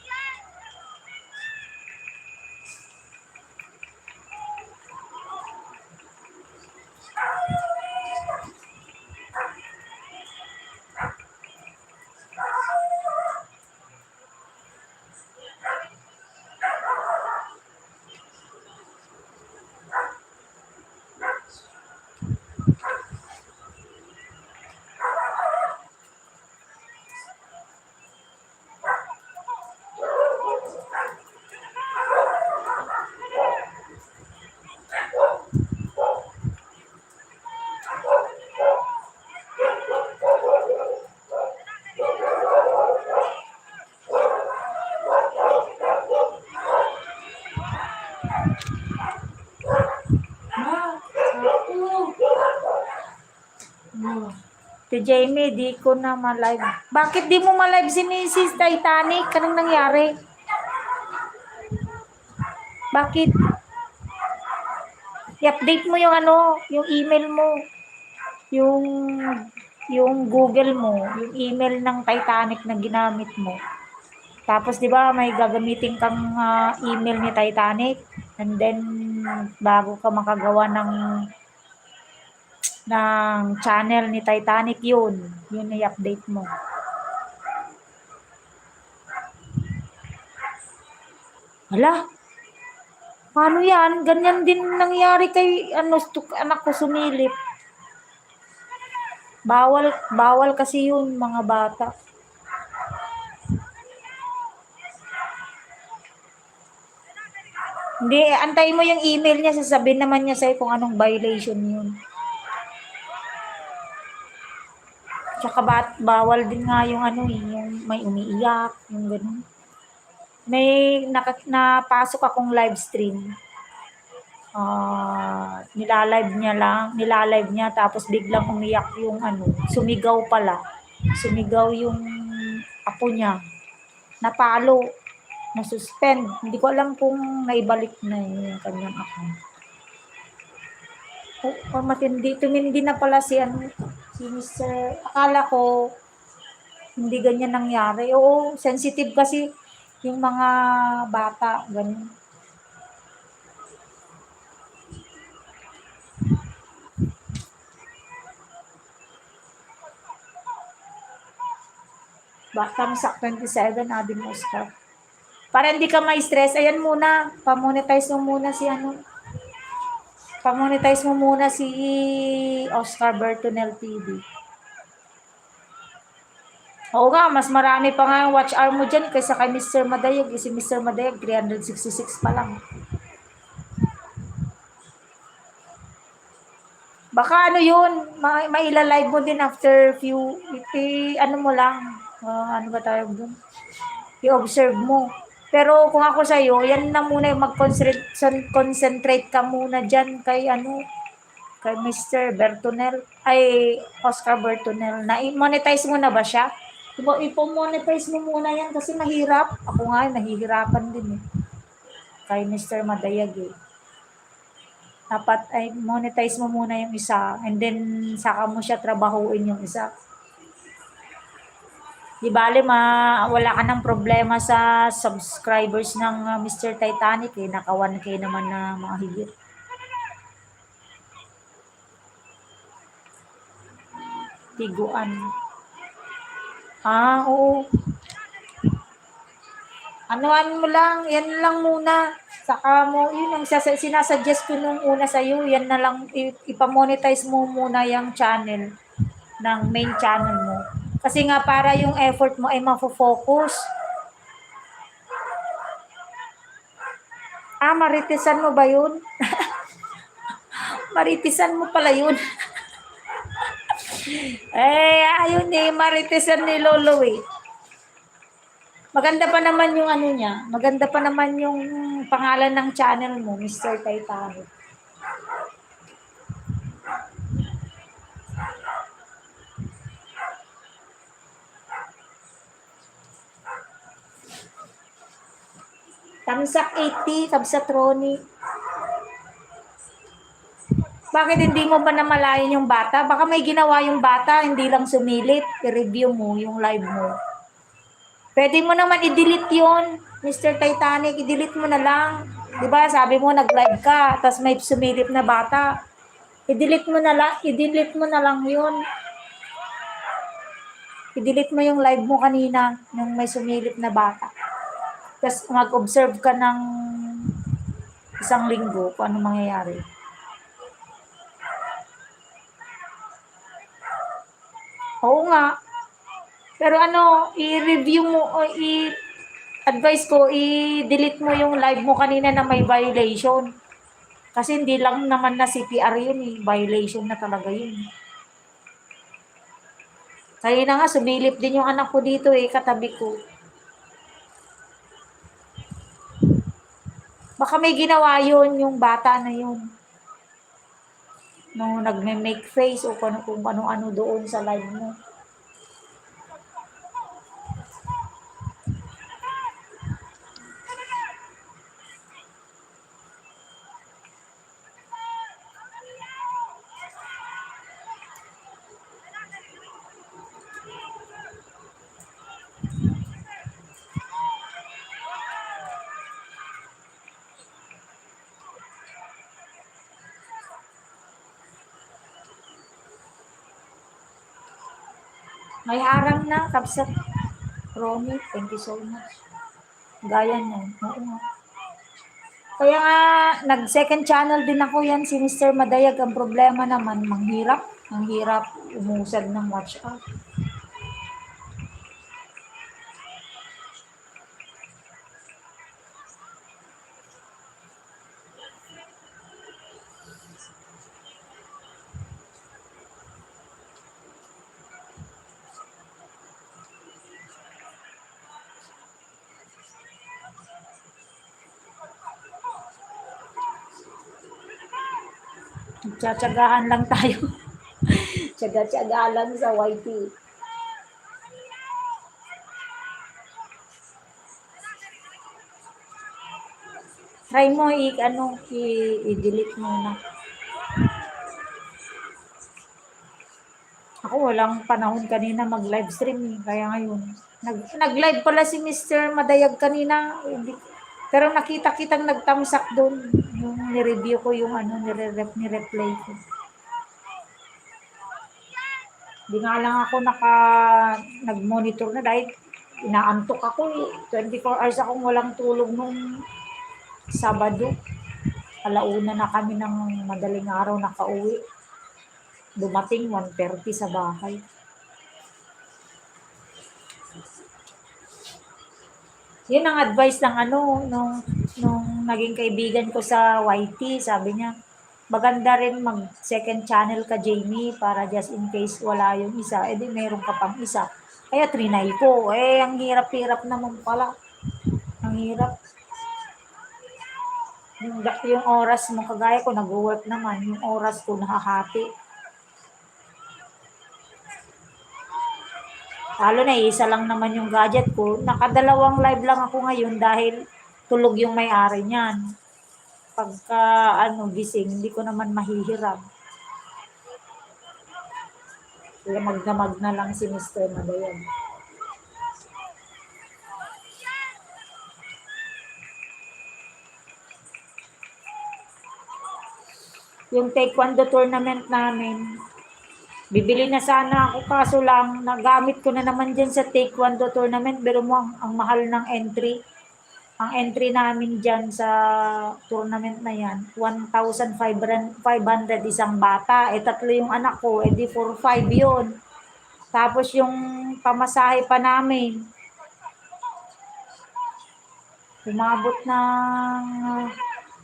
Ate Jamie, di ko na ma-live. Bakit di mo ma-live si Missus Titanic? Anong nangyari? Bakit? I-update mo yung ano, yung email mo. Yung, yung Google mo, yung email ng Titanic na ginamit mo. Tapos, di ba, may gagamitin kang, ah, email ni Titanic. And then, bago ka makagawa ng, ng channel ni Titanic, yun. Yun ay update mo. Hala? Paano yan? Ganyan din nangyari kay, ano, stuk-, anak ko sumilip. Bawal, bawal kasi yun, mga bata. Hindi, antay mo yung email niya, sasabihin naman niya sa'yo kung anong violation yun. Tsaka bat-, bawal din nga yung ano eh, yung may umiiyak, yung ganun. May naka-, napasok akong live stream. Ah, nilalive niya lang, nilalive niya tapos biglang umiyak yung ano, sumigaw pala. Sumigaw yung apo niya. Napalo, na-suspend. Hindi ko alam kung naibalik na yung kanyang account. O, o matindi, tumindi na pala si ano, si Mister Akala ko, hindi ganyan nangyari. Oo, sensitive kasi yung mga bata, ganyan. Ba, thumbs up twenty-seven, Abing Oscar. Para hindi ka ma-stress, ayan muna, pamonetize mo muna si ano, pamonetize mo muna si Oscar Bertonel T V. Oo nga, mas marami pa nga yung watch hour mo dyan kaysa kay Mister Madayag. Eh, si Mister Madayag, three hundred sixty-six pa lang. Baka ano yun, ma-, maila-live mo din after few, i-, ano mo lang, ah, ano ba tawag dun? I-observe mo. Pero kung ako sa'yo, yan na muna yung mag-concentrate, concentrate ka muna dyan kay ano, kay Mister Bertonel, ay, Oscar Bertonel. Na-monetize mo na ba siya? Ipo-, ipo-monetize mo muna yan kasi mahirap. Ako nga, nahihirapan din eh. Kay Mister Madayag eh. Dapat ay monetize mo muna yung isa and then saka mo siya trabahuin yung isa. Di bale, ma-, wala ka ng problema sa subscribers ng, ah, Mister Titanic eh. Naka one K naman na mahigit. Tiguan. Ah, oo. Anuan mo lang, yan lang muna. Saka mo, yun ang sasa-, sinasuggest ko nung una sa'yo, yan na lang, i-, ipamonetize mo muna yung channel ng main channel mo. Kasi nga para yung effort mo ay mafo-focus. Ah, maritesan mo ba yun? Maritesan mo pala yun. Eh, ayun eh, maritesan ni Lolo eh. Maganda pa naman yung ano niya. Maganda pa naman yung pangalan ng channel mo, Mister Titanic. Thumbs up eighty, Kabsat Ronnie. Bakit hindi mo ba namalayan yung bata? Baka may ginawa yung bata, hindi lang sumilip. I-review mo yung live mo. Pwede mo naman i-delete yun, Mister Titanic. I-delete mo na lang. Di ba, sabi mo, nag-live ka, tas may sumilip na bata. I-delete mo na lang, i-delete mo na lang yun. I-delete mo yung live mo kanina, yung may sumilip na bata. Tas mag-observe ka ng isang linggo kung ano mangyayari. Oo nga. Pero ano, i-review mo, o i-advise ko, i-delete mo yung live mo kanina na may violation. Kasi hindi lang naman na C P R yun eh. Violation na talaga yun. Kanina nga, sumilip din yung anak ko dito eh, katabi ko. Baka may ginawa yun, yung bata na yun. No, nagme-make face o kung, kung ano-ano doon sa live mo. May harang na, Kabsat Ronnie. Thank you so much. Gaya niyan. Oo nga. Kaya nga, nag-second channel din ako yan, si Mister Madayag. Ang problema naman, manghirap. Ang hirap umusad ng watch hour. Tsatsagahan lang tayo. Tsaga-tsaga lang sa Y T. Try mo i-, ano, i-, i-delete muna. Ako, walang panahon kanina mag-livestream eh. Kaya ngayon, nag-, nag-live pala si Mister Madayag kanina. Hindi, pero nakita kitang nagtamsak doon. Yung ni-review ko yung ano, nire-rep-, ni-replay ko. Di nga lang ako naka, nag-monitor na dahil inaantok ako eh. Twenty-four hours akong walang tulog nung Sabado. Ala una na kami ng madaling araw nakauwi. Dumating one thirty sa bahay. Yun ang advice ng ano, nung, nung naging kaibigan ko sa Y T, sabi niya, "Maganda rin mag second channel ka, Jamie, para just in case wala yung isa, eh di meron ka pang isa." Kaya trinay ko. Eh, ang hirap-hirap naman pala. Ang hirap. Yung, yung oras mo, kagaya ko, nag-work naman, yung oras ko nahahati. Lalo na, isa lang naman yung gadget ko. Nakadalawang live lang ako ngayon dahil tulog yung may-ari niyan. Pagka, ano, gising, hindi ko naman mahihiram. Kaya magdamag na lang si Mister Madayan. Yung taekwondo tournament namin, bibili na sana ako, kaso lang, nagamit ko na naman dyan sa taekwondo tournament, pero mo ang, ang mahal ng entry. Ang entry namin dyan sa tournament na yan, one thousand five hundred isang bata. Eh, tatlo yung anak ko, eh, di four five yun. Tapos yung pamasahe pa namin, umabot ng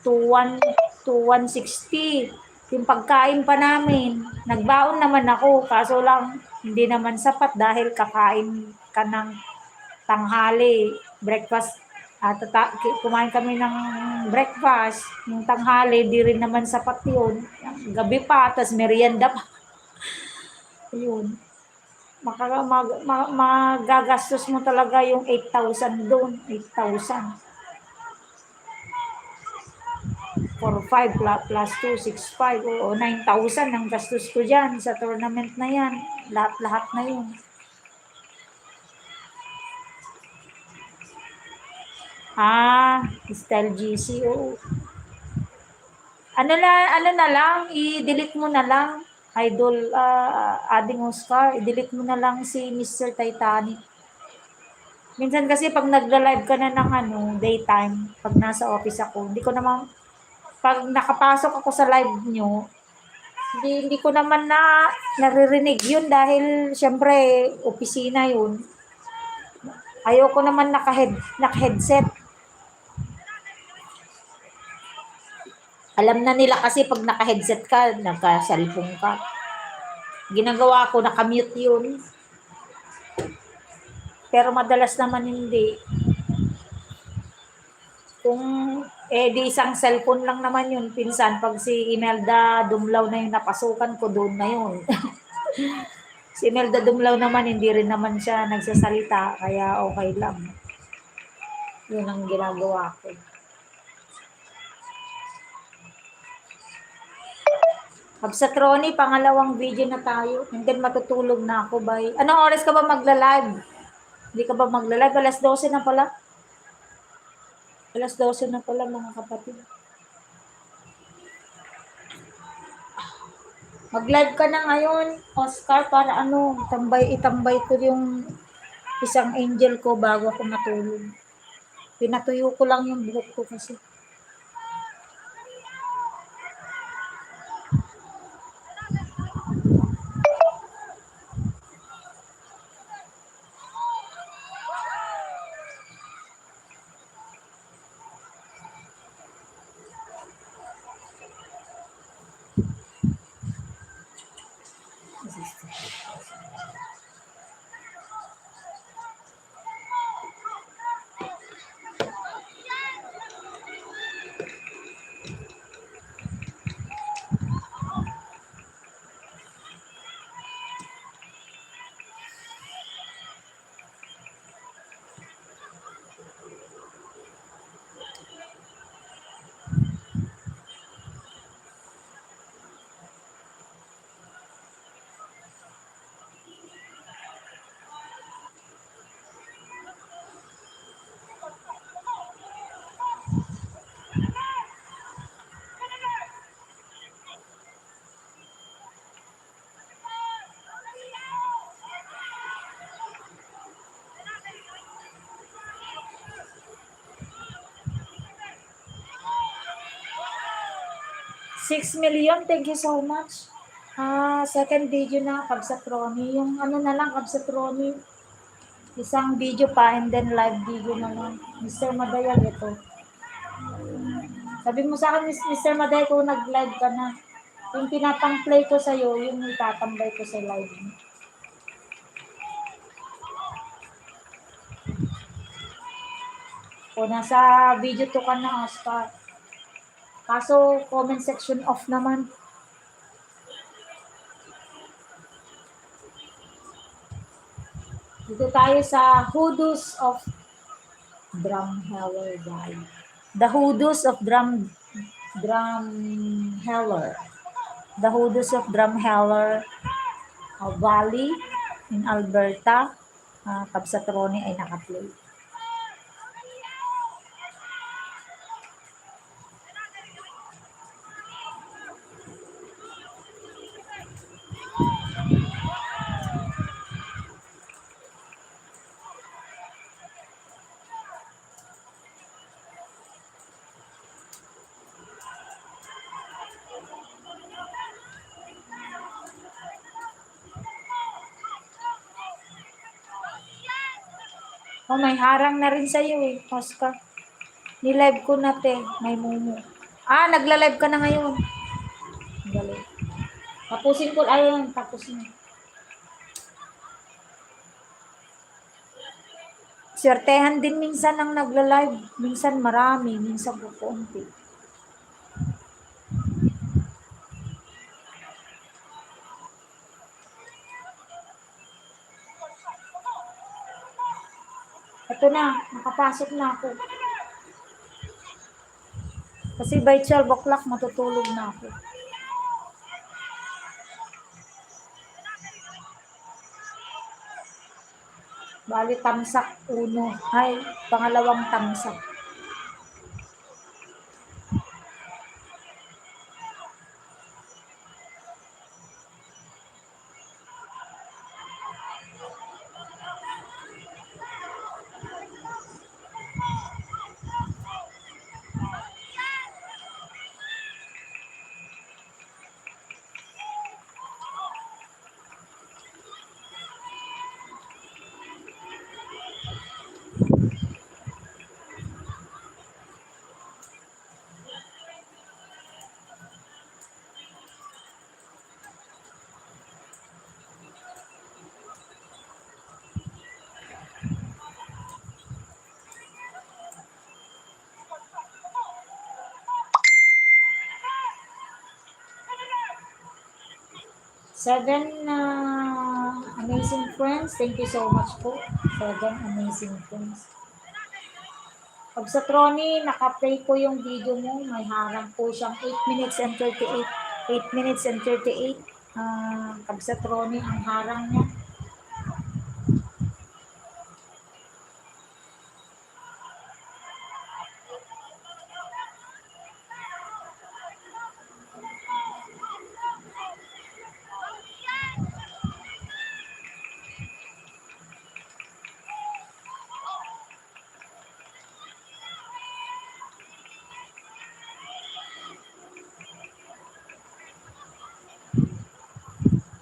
two one, two one sixty. Yung pagkain pa namin, nagbaon naman ako, kaso lang, hindi naman sapat dahil kakain ka ng tanghali, breakfast, ah, tata-, ki-, kumain kami ng breakfast, yung tanghali, di rin naman sapat yun. Gabi pa, tas merienda pa. Yun. Maka-, mag-, ma-, magagastos mo talaga yung eight thousand doon, eight thousand. Four five pla-, plus two, six five, o nine thousand ang gastos ko dyan sa tournament na yan. Lahat-lahat na yun. Ah, Style G C, oo. Ano na, ano na lang, i-delete mo na lang, Idol, ah, Ading Oscar, i-delete mo na lang si Mister Titanic. Minsan kasi pag nagla-live ka na ng ano, daytime, pag nasa office ako, hindi ko naman, pag nakapasok ako sa live nyo, hindi, hindi ko naman na naririnig yun dahil, siyempre, opisina yun. Ayoko naman naka-head-, naka-headset. Alam na nila kasi pag naka-headset ka, nagka-cellphone ka. Ginagawa ko, naka-mute yun. Pero madalas naman hindi. Kung, eh, di isang cellphone lang naman yun. Pinsan, pag si Imelda Dumlaw na yung napasukan ko, doon na yun. Si Imelda Dumlaw naman, hindi rin naman siya nagsasalita, kaya okay lang. Yun ang ginagawa ko. Absat Ronnie, pangalawang video na tayo. And then matutulog na ako, bye. Anong oras ka ba magla-live? Hindi ka ba magla-live? Alas dose na pala. Alas dose na pala, mga kapatid. Mag-live ka na ngayon, Oscar, para ano, tambay, itambay ko yung isang angel ko bago ako matulog. Pinatuyo ko lang yung buhok ko kasi. Six million, thank you so much. Ah, second video na, Kabsat Ronnie. Yung ano na lang, Kabsat Ronnie. Isang video pa and then live video na lang. Mister Madayag ito. Sabi mo sa akin, Mis-, Mister Madayag, kung nag-live ka na, yung pinapang-play ko sa'yo, yung itatambay ko sa live mo. O, nasa video two ka na, Oscar. Kaso, comment section off naman. Dito tayo sa Hudus of Drumheller Valley. The Hudus of Drum, Drumheller. The Hudus of Drumheller, uh, Valley in Alberta. Ah, Kabsat Ronnie ay nakaplay. Oh, may harang na rin sa'yo eh, Oscar. Ni-live ko na, te, may mumu. Ah, nagla-live ka na ngayon. Galing. Tapusin ko, ayun, tapos na. Swertehan din minsan ang nagla-live. Minsan marami, minsan kukunti. Ito na, nakapasok na ako. Kasi by twelve o'clock, matutulog na ako. Bali, tamsak uno. Ay, pangalawang tamsak. Seven, ah, amazing friends. Thank you so much po. Seven amazing friends. Kabsat Ronnie, naka-play ko yung video mo. May harang po siyang eight minutes and thirty-eight. Eight minutes and thirty-eight. Ah, Kabsat Ronnie, ang harang niya.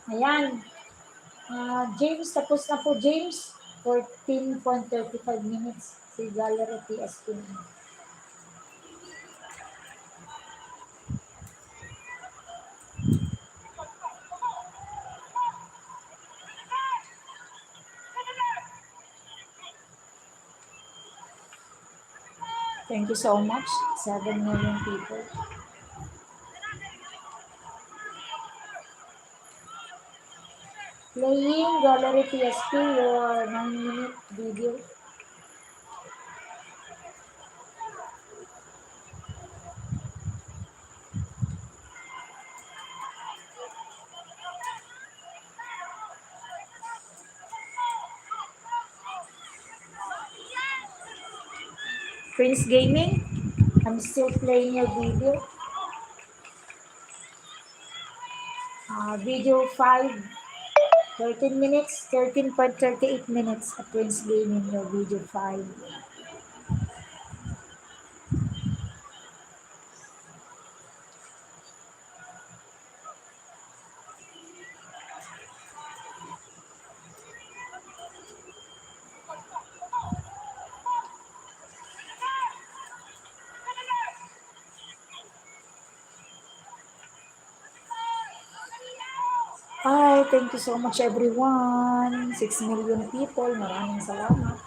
Ayan. Ah, James, tapos na po, James. Fourteen point thirty-five minutes. Si Gallery P S P. Thank you so much, seven million people. Playing Gallery P S P, your nine-minute video. Prince Gaming, I'm still playing your video. Uh, video five, thirteen minutes, thirteen point thirty-eight minutes, a Prince Gaming, your video five. Hi, thank you so much, everyone. Six million people. Maraming salamat.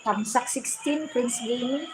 Tamsak sixteen, Prince Gaming.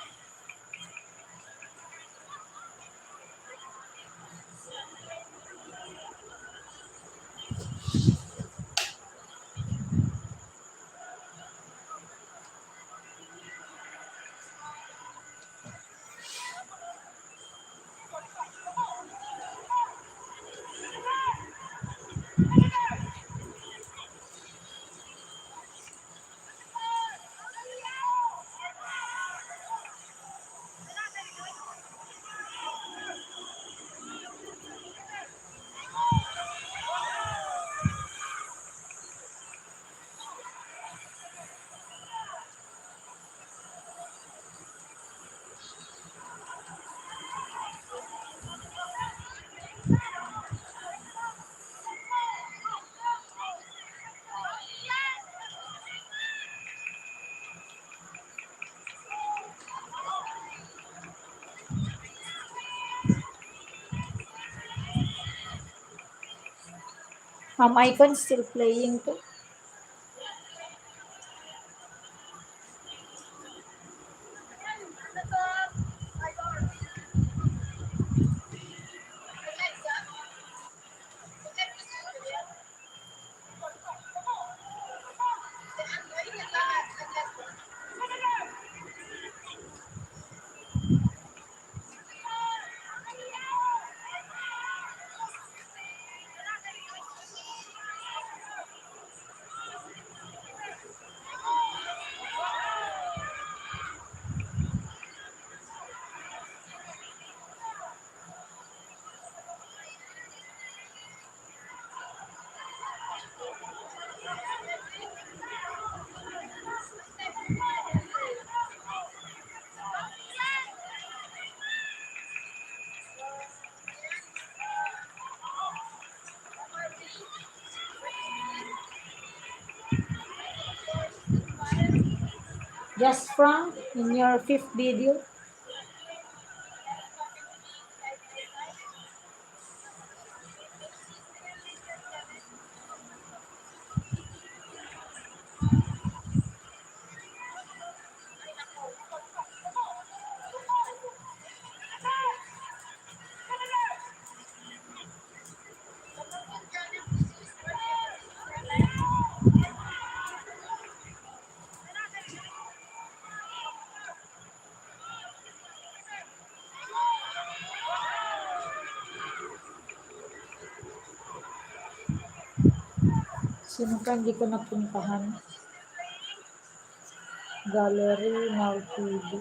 Ma'am Icon still playing too. Just Frank, in your fifth video. Sino ka? Hindi ko napuntahan. Gallery, Now T V.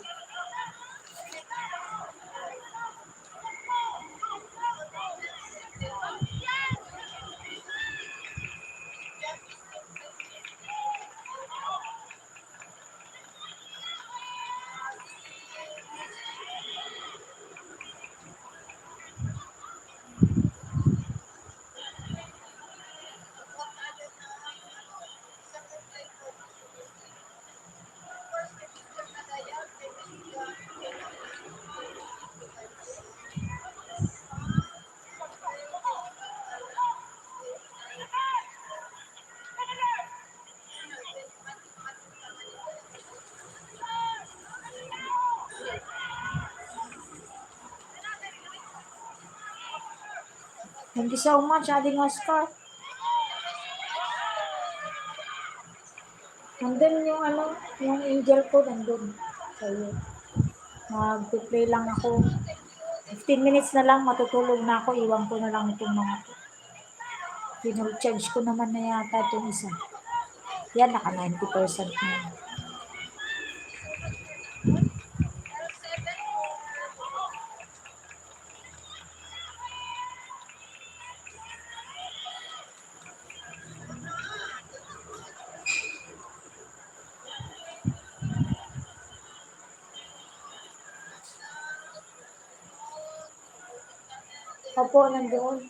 Thank you so much, Ading Oscar. Nandun yung ano, yung angel ko nandun. So, yun. Magpe-pray lang ako. Fifteen minutes na lang, matutulog na ako. Iwan ko na lang itong mga to. Pinurcharge ko naman na yata itong isa. Yan, naka ninety percent na yan. Opo, nandoon.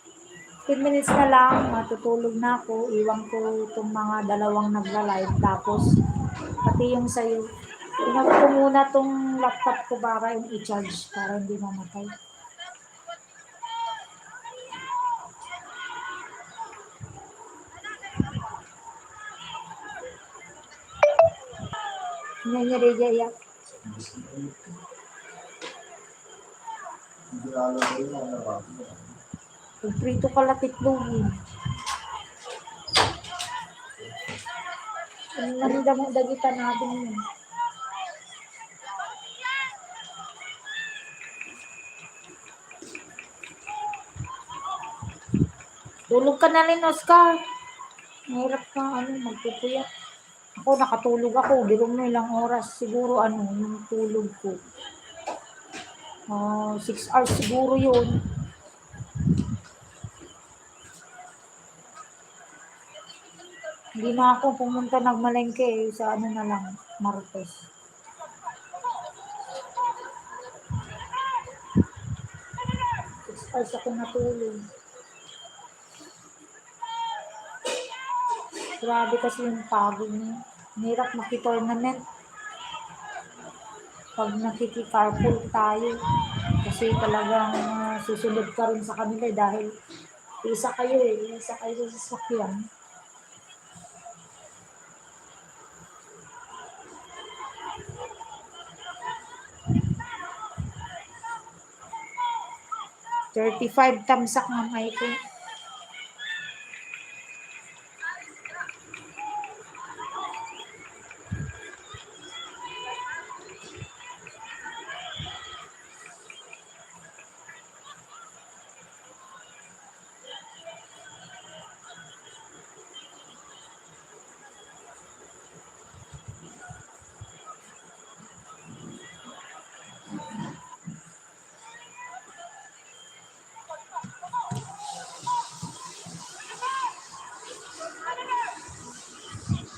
Ten minutes na lang, matutulog na ako. Iwan ko itong mga dalawang nagla-live. Tapos, pati yung sa'yo. Ingat ko muna itong laptop ko para yung i-charge, para hindi mamatay. Yan, yan, yan, yan. Prito ka la itlog, eh. Ang nangdamo dagita na din, eh. Tulog ka na rin, Oscar. Mahirap ka, ano, magpupuyat. Ako, nakatulog ako. Di ko na ilang oras. Siguro, ano, yung tulog ko. Ah, six hours siguro yun. Hindi na ako pumunta nagmalengke eh, sa ano na lang, Martes. Six hours ako natulog. Grabe kasi yung pagod niya. Mahirap makitournament pag nakiki-carpool tayo. Kasi talagang, ah, susunod ka rin sa kanila eh, dahil isa kayo eh, isa kayo sa sasakyan. Thirty-five tamsak nga, Michael.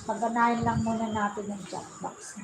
Paganahin lang muna natin yung chat box.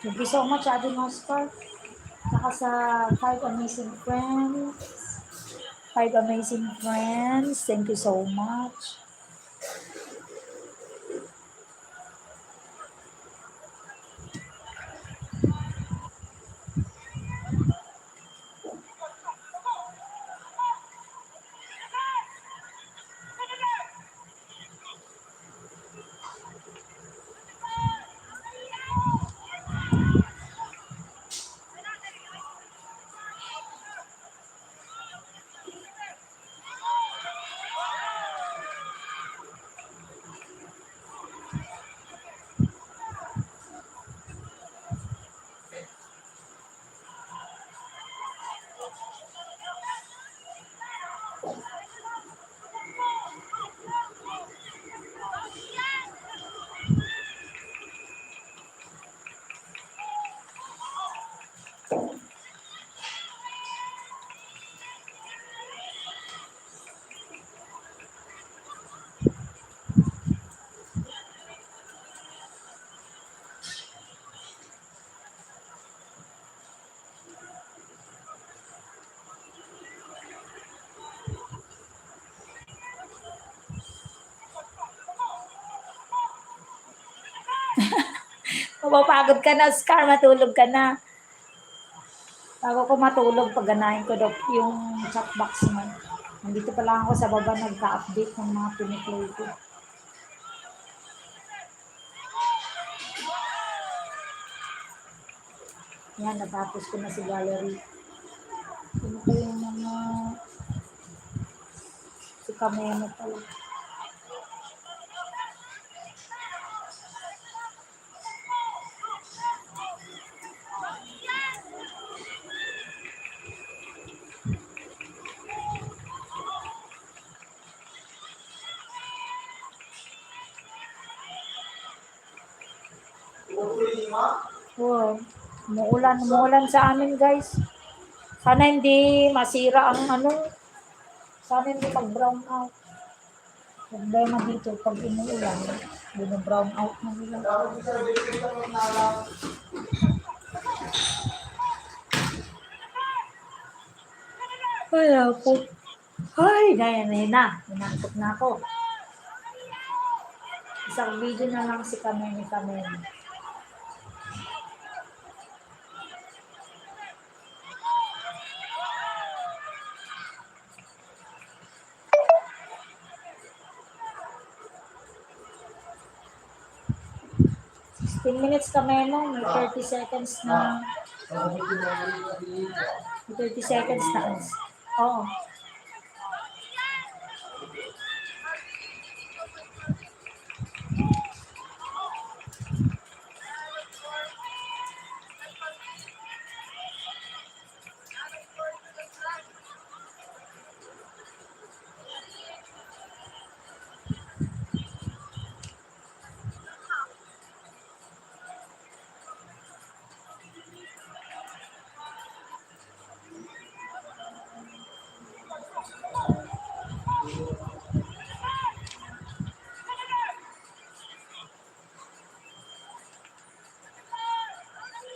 Thank you so much, Ate Oscar. Saka sa five amazing friends. Five amazing friends. Thank you so much. Mapagod ka na, Oscar. Matulog ka na. Bago ko matulog, paganahin ko daw yung chat box mo. Nandito pa lang ako sa baba, nagka-update ng mga piniplay ko. Yan, natapos ko na si Valerie. Ano pa yung mga, si Kameme pala. Wow. Umuulan, umuulan sa amin, guys. Sana hindi masira ang ano. Sana hindi mag-brown out. Problema dito, pag umuulan, bino-brown out na nila. Ay, ako. Ay, gaya na yun na. Inantok na ako. Isang video na lang si Kameme, Kameme. Sixteen minutes kami, no? May thirty seconds na. May thirty seconds na. Oo.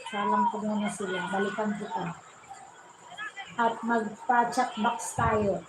Salang ko muna sila. Balikan kita. At magpa-chat box tayo.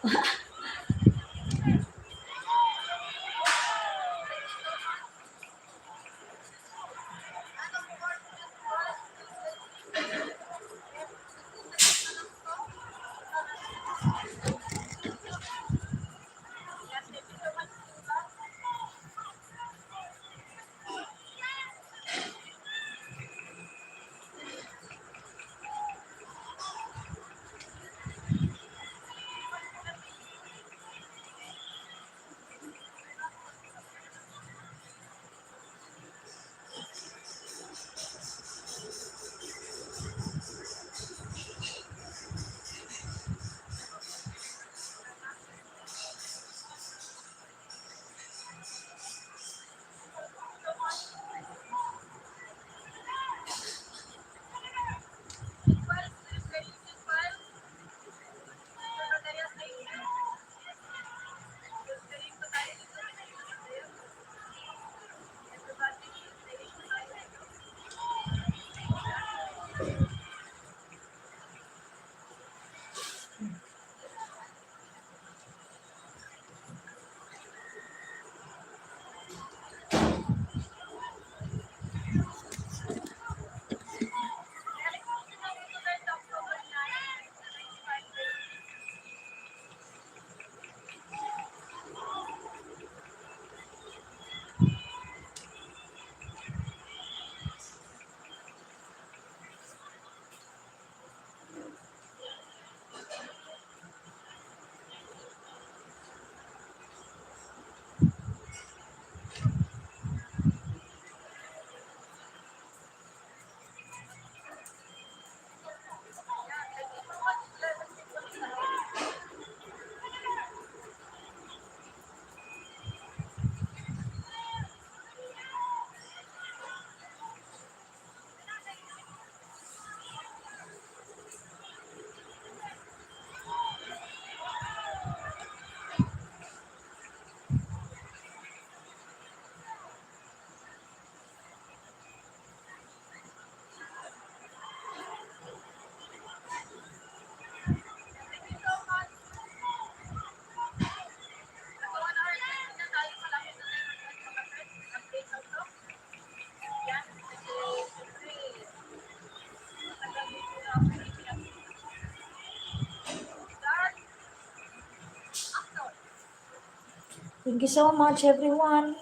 Thank you so much, everyone.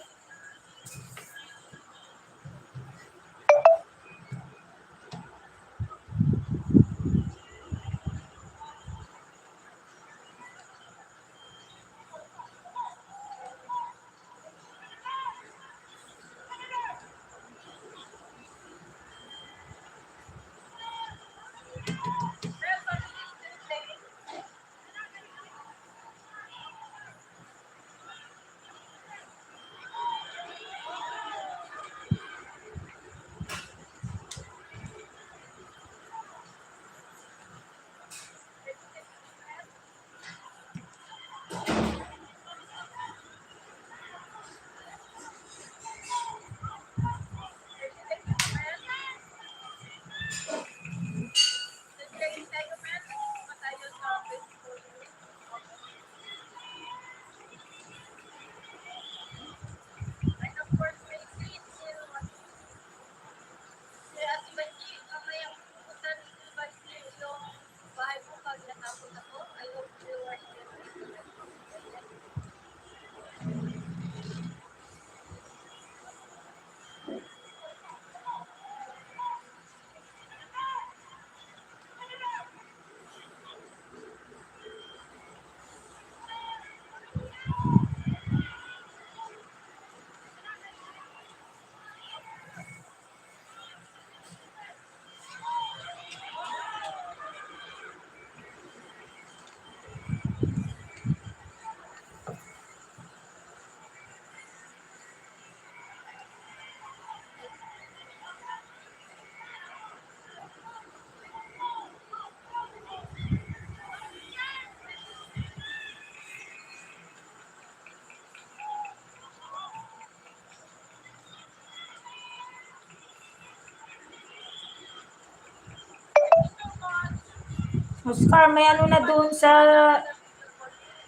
Oscar, may ano na doon sa,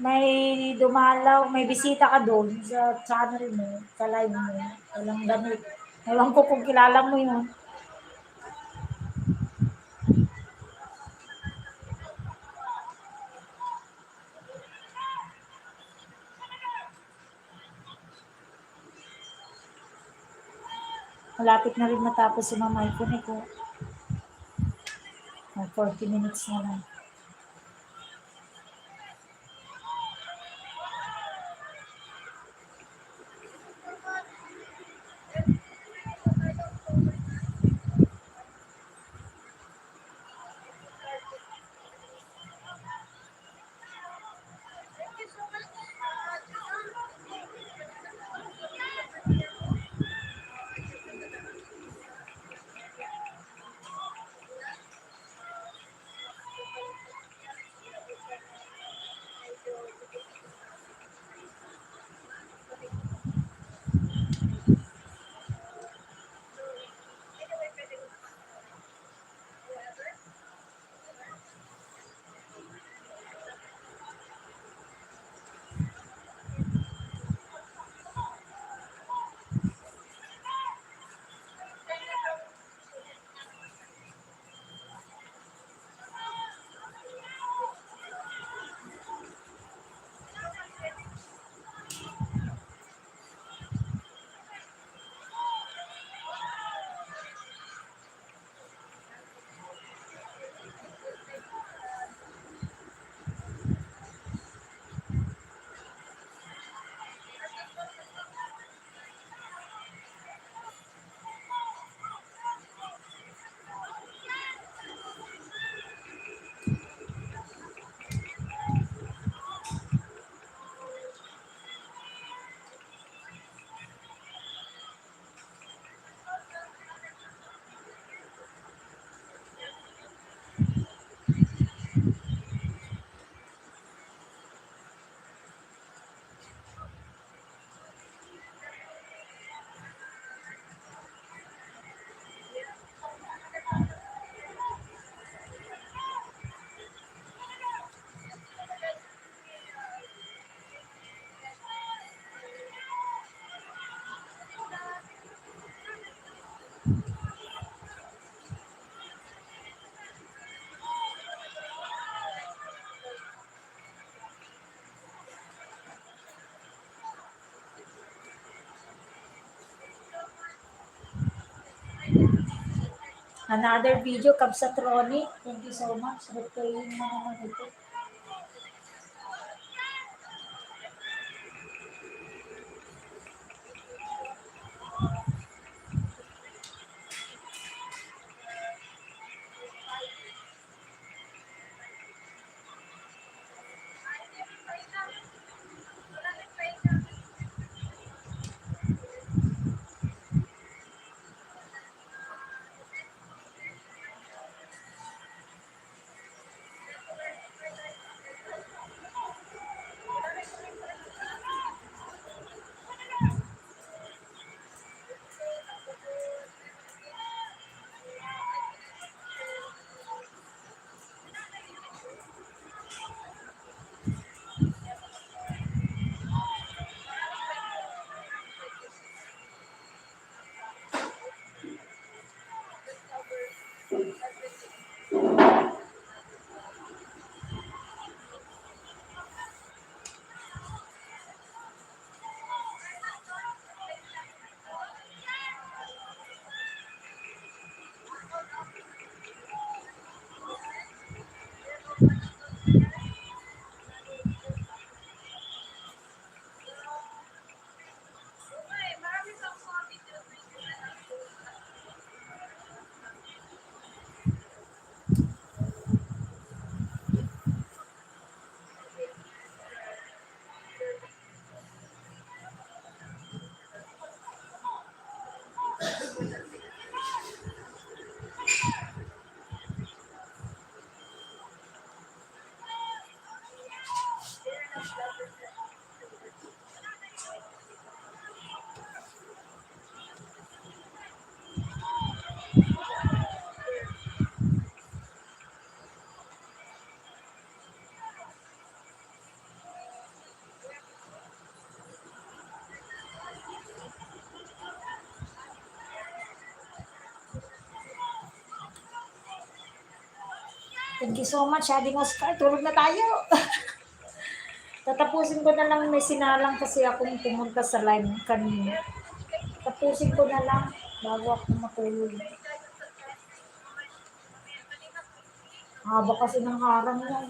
may dumalaw, may bisita ka doon sa channel mo, sa live mo. Walang damit. Ewan ko kung kilala mo yun. Malapit na rin matapos si Mama Icon eh, ko. May forty minutes na lang. Another video, Kabsat Ronnie. Thank you so much. Replaying mo naman ito. Thank you so much, Ading Oscar. Tulog na tayo. Tatapusin ko na lang, may sinalang kasi akong pumunta sa live kanina. Tapusin ko na lang bago ako matulog. Haba kasi ng harang niya.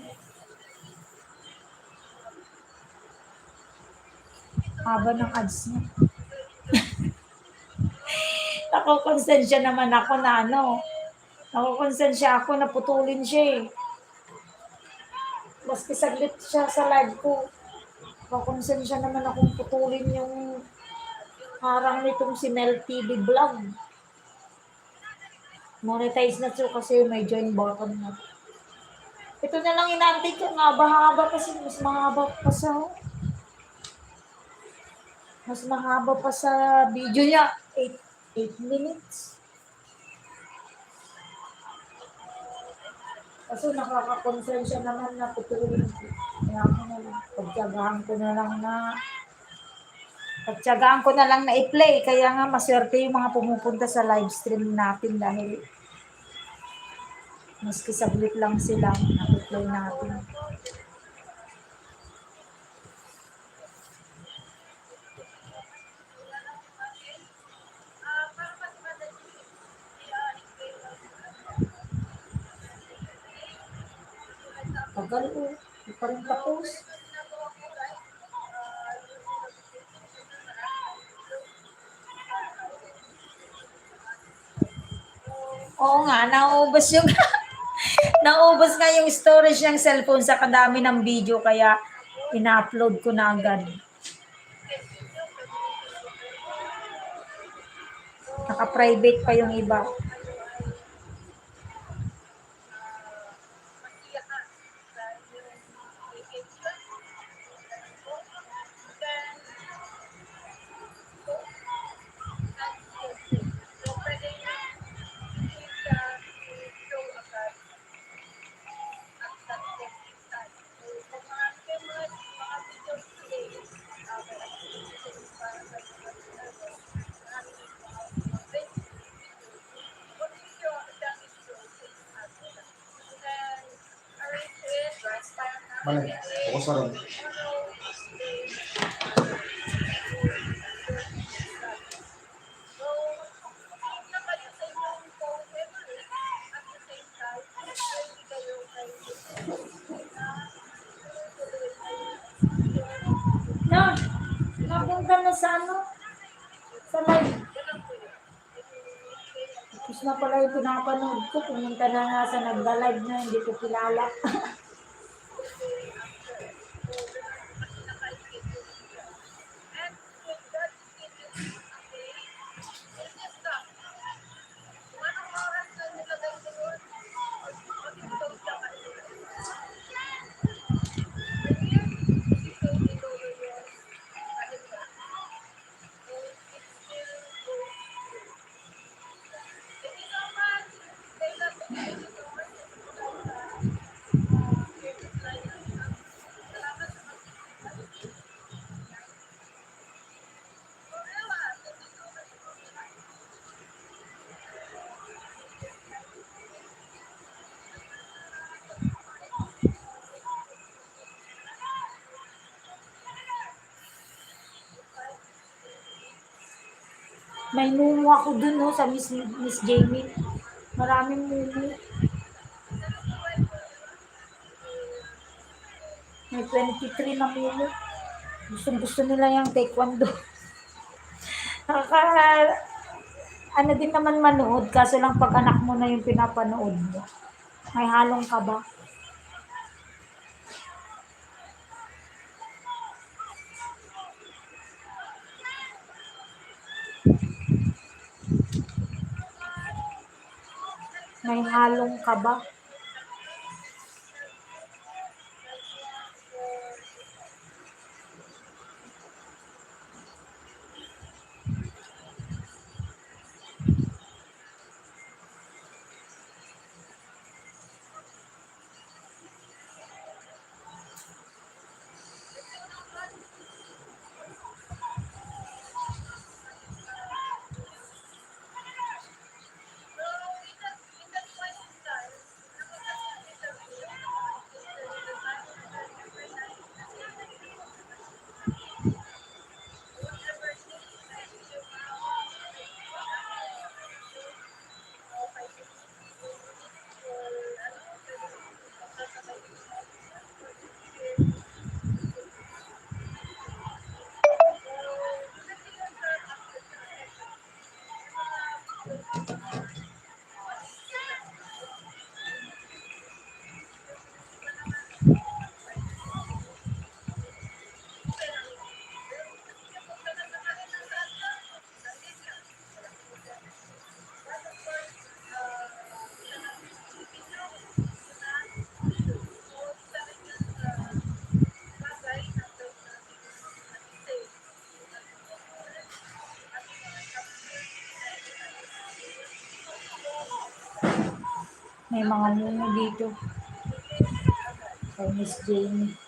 Haba ng ads niya. Nakokonsensya naman ako na ano. Nakokonsensya ako na putulin siya eh. Maski saglit siya sa live ko. Nakokonsensya naman akong putulin yung harang nitong si Mel T V Vlog. Monetize na siya kasi may join button na. Ito na lang inaantay ko. Ang haba-haba kasi mas mahaba pa sa mas mahaba pa sa video niya. Eight, eight minutes. Kaso nakakakonsensya naman na putulin ko. Kaya ako na lang, pagtyagaan ko na lang na, pagtyagaan ko na lang na i-play. Kaya nga maswerte yung mga pumupunta sa live stream natin dahil maski saglit lang sila, na-play natin. Tagal, oh. Di pa rin tapos. Oo nga, naubos yung naubos nga yung storage ng cellphone sa kadami ng video, kaya ina-upload ko na agad. Naka-private pa yung iba. Mali. Ako sa ron. Sa ano? Sa live. Tapos na pala yung pinapanood ko. Pumunta na nga sa nagla-live na hindi ko kilala. May mumu ako dun, no, sa Miss, Miss Jamie. Maraming mumu. May twenty-three na mumu. Gustong gusto nila yung taekwondo. Nakaka-, ano din naman manood, kaso lang pag anak mo na yung pinapanood mo. May halong kaba. May halong kaba. May mga mumu dito. Kay Miss Jamie.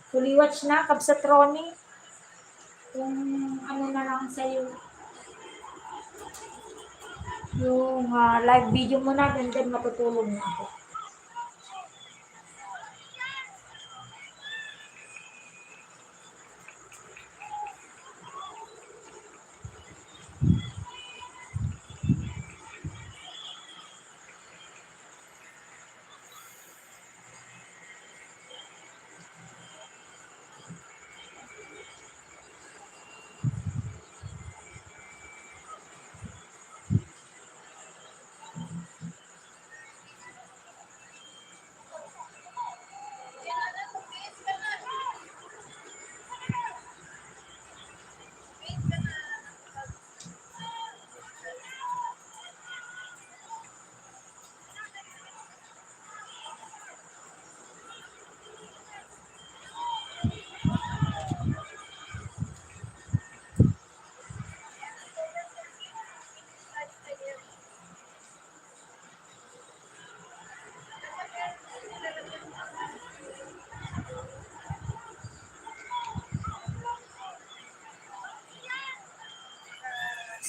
Fully watch na, Kabsat Ronnie. Kung ano na lang sa'yo. Yung, ah, live video mo na, and then matutulog na ako.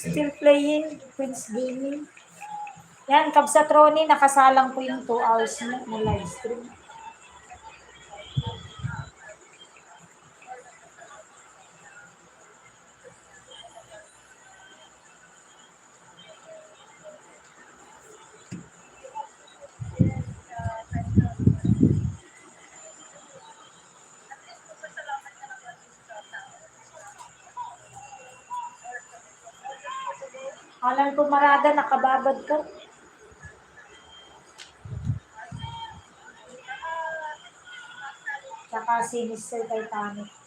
Still playing, Prince Gaming. Yan, Kabsat Ronnie, nakasalang po yung two hours na, na live stream. Alan Pumarada, nakababad ko. Tsaka si Mister Titanic.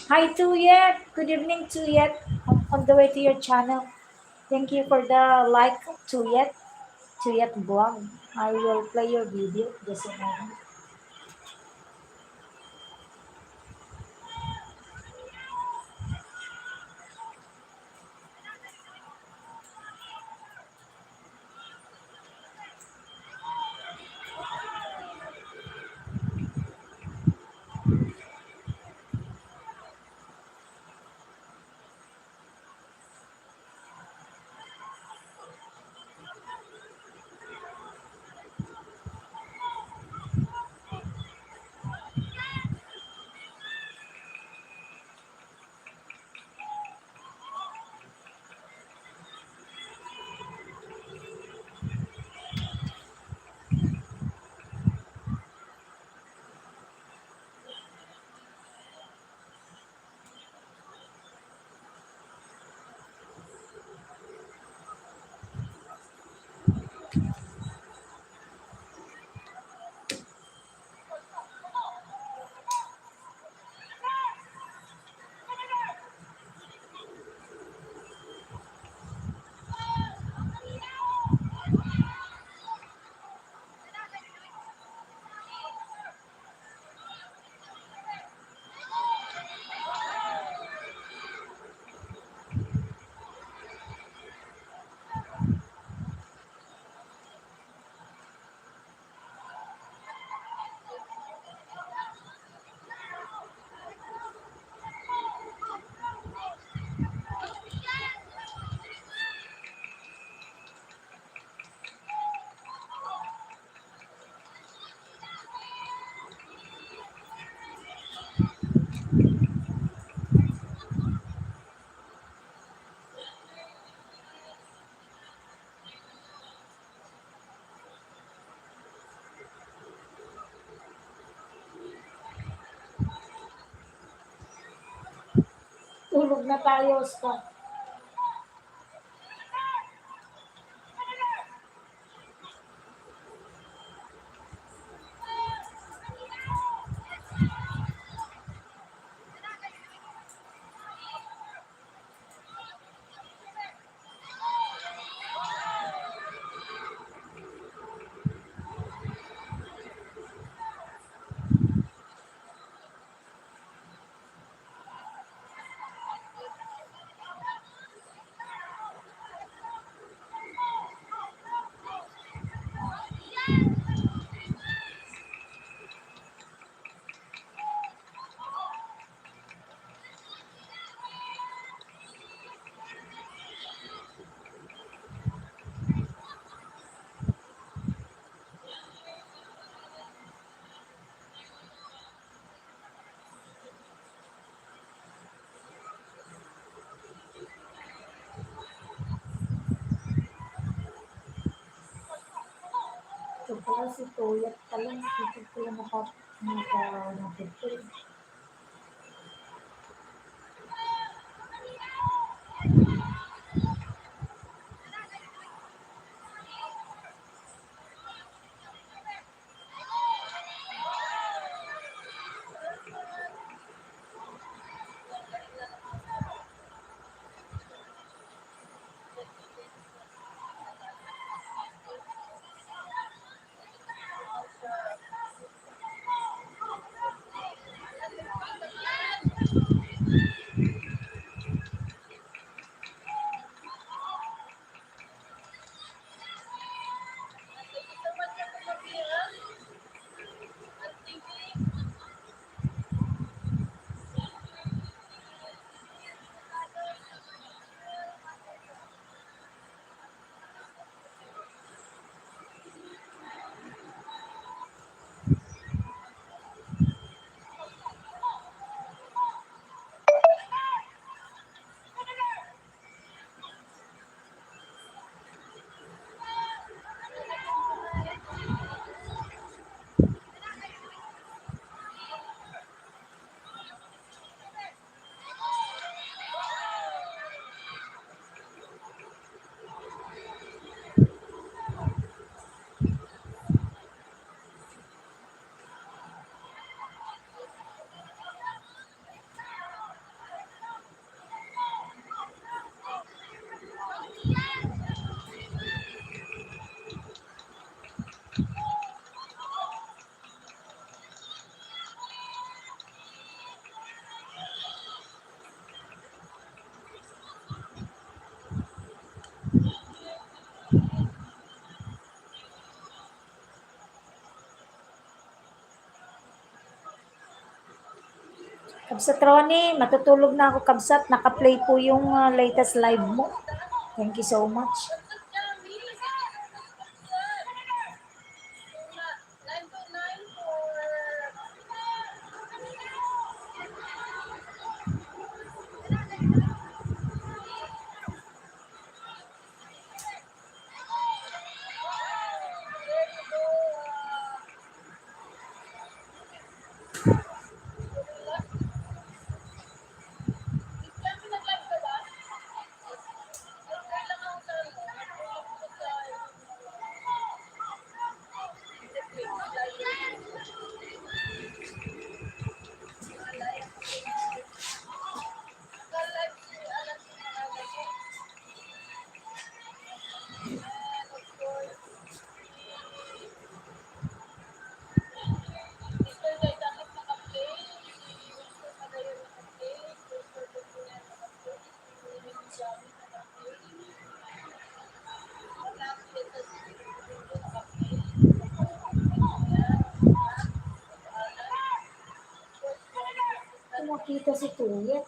Hi, Tuyet. Good evening, Tuyet. I'm on the way to your channel. Thank you for the like, Tuyet. Tuyet Vlog. I will play your video just a moment. Tulog na tayo, Oscar. Ito pala si Toyat pala. Ito pala naka-, naka-, naka-, Kabsat Ronnie, matutulog na ako, kabsat. Naka-play po yung, ah, latest live mo. Thank you so much. Nakita si Tuyet.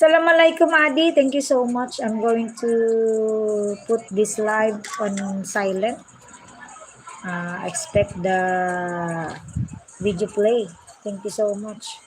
Assalamualaikum, Adi. Thank you so much. I'm going to put this live on silent. Uh, expect the video play. Thank you so much.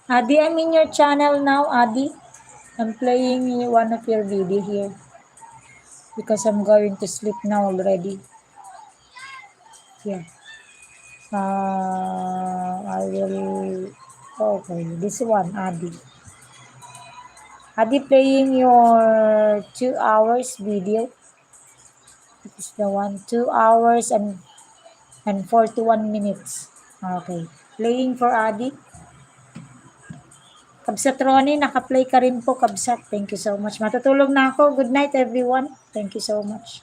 Adi, I'm in your channel now, Adi. I'm playing one of your video here because I'm going to sleep now already. Yeah. Uh, I will, okay, this one, Adi. Adi playing your two hours video. This is the one, two hours and, and forty-one minutes. Okay. Playing for Adi. Kabsat Ronnie, naka-play ka rin po, kabsat. Thank you so much. Matutulog na ako. Good night, everyone. Thank you so much.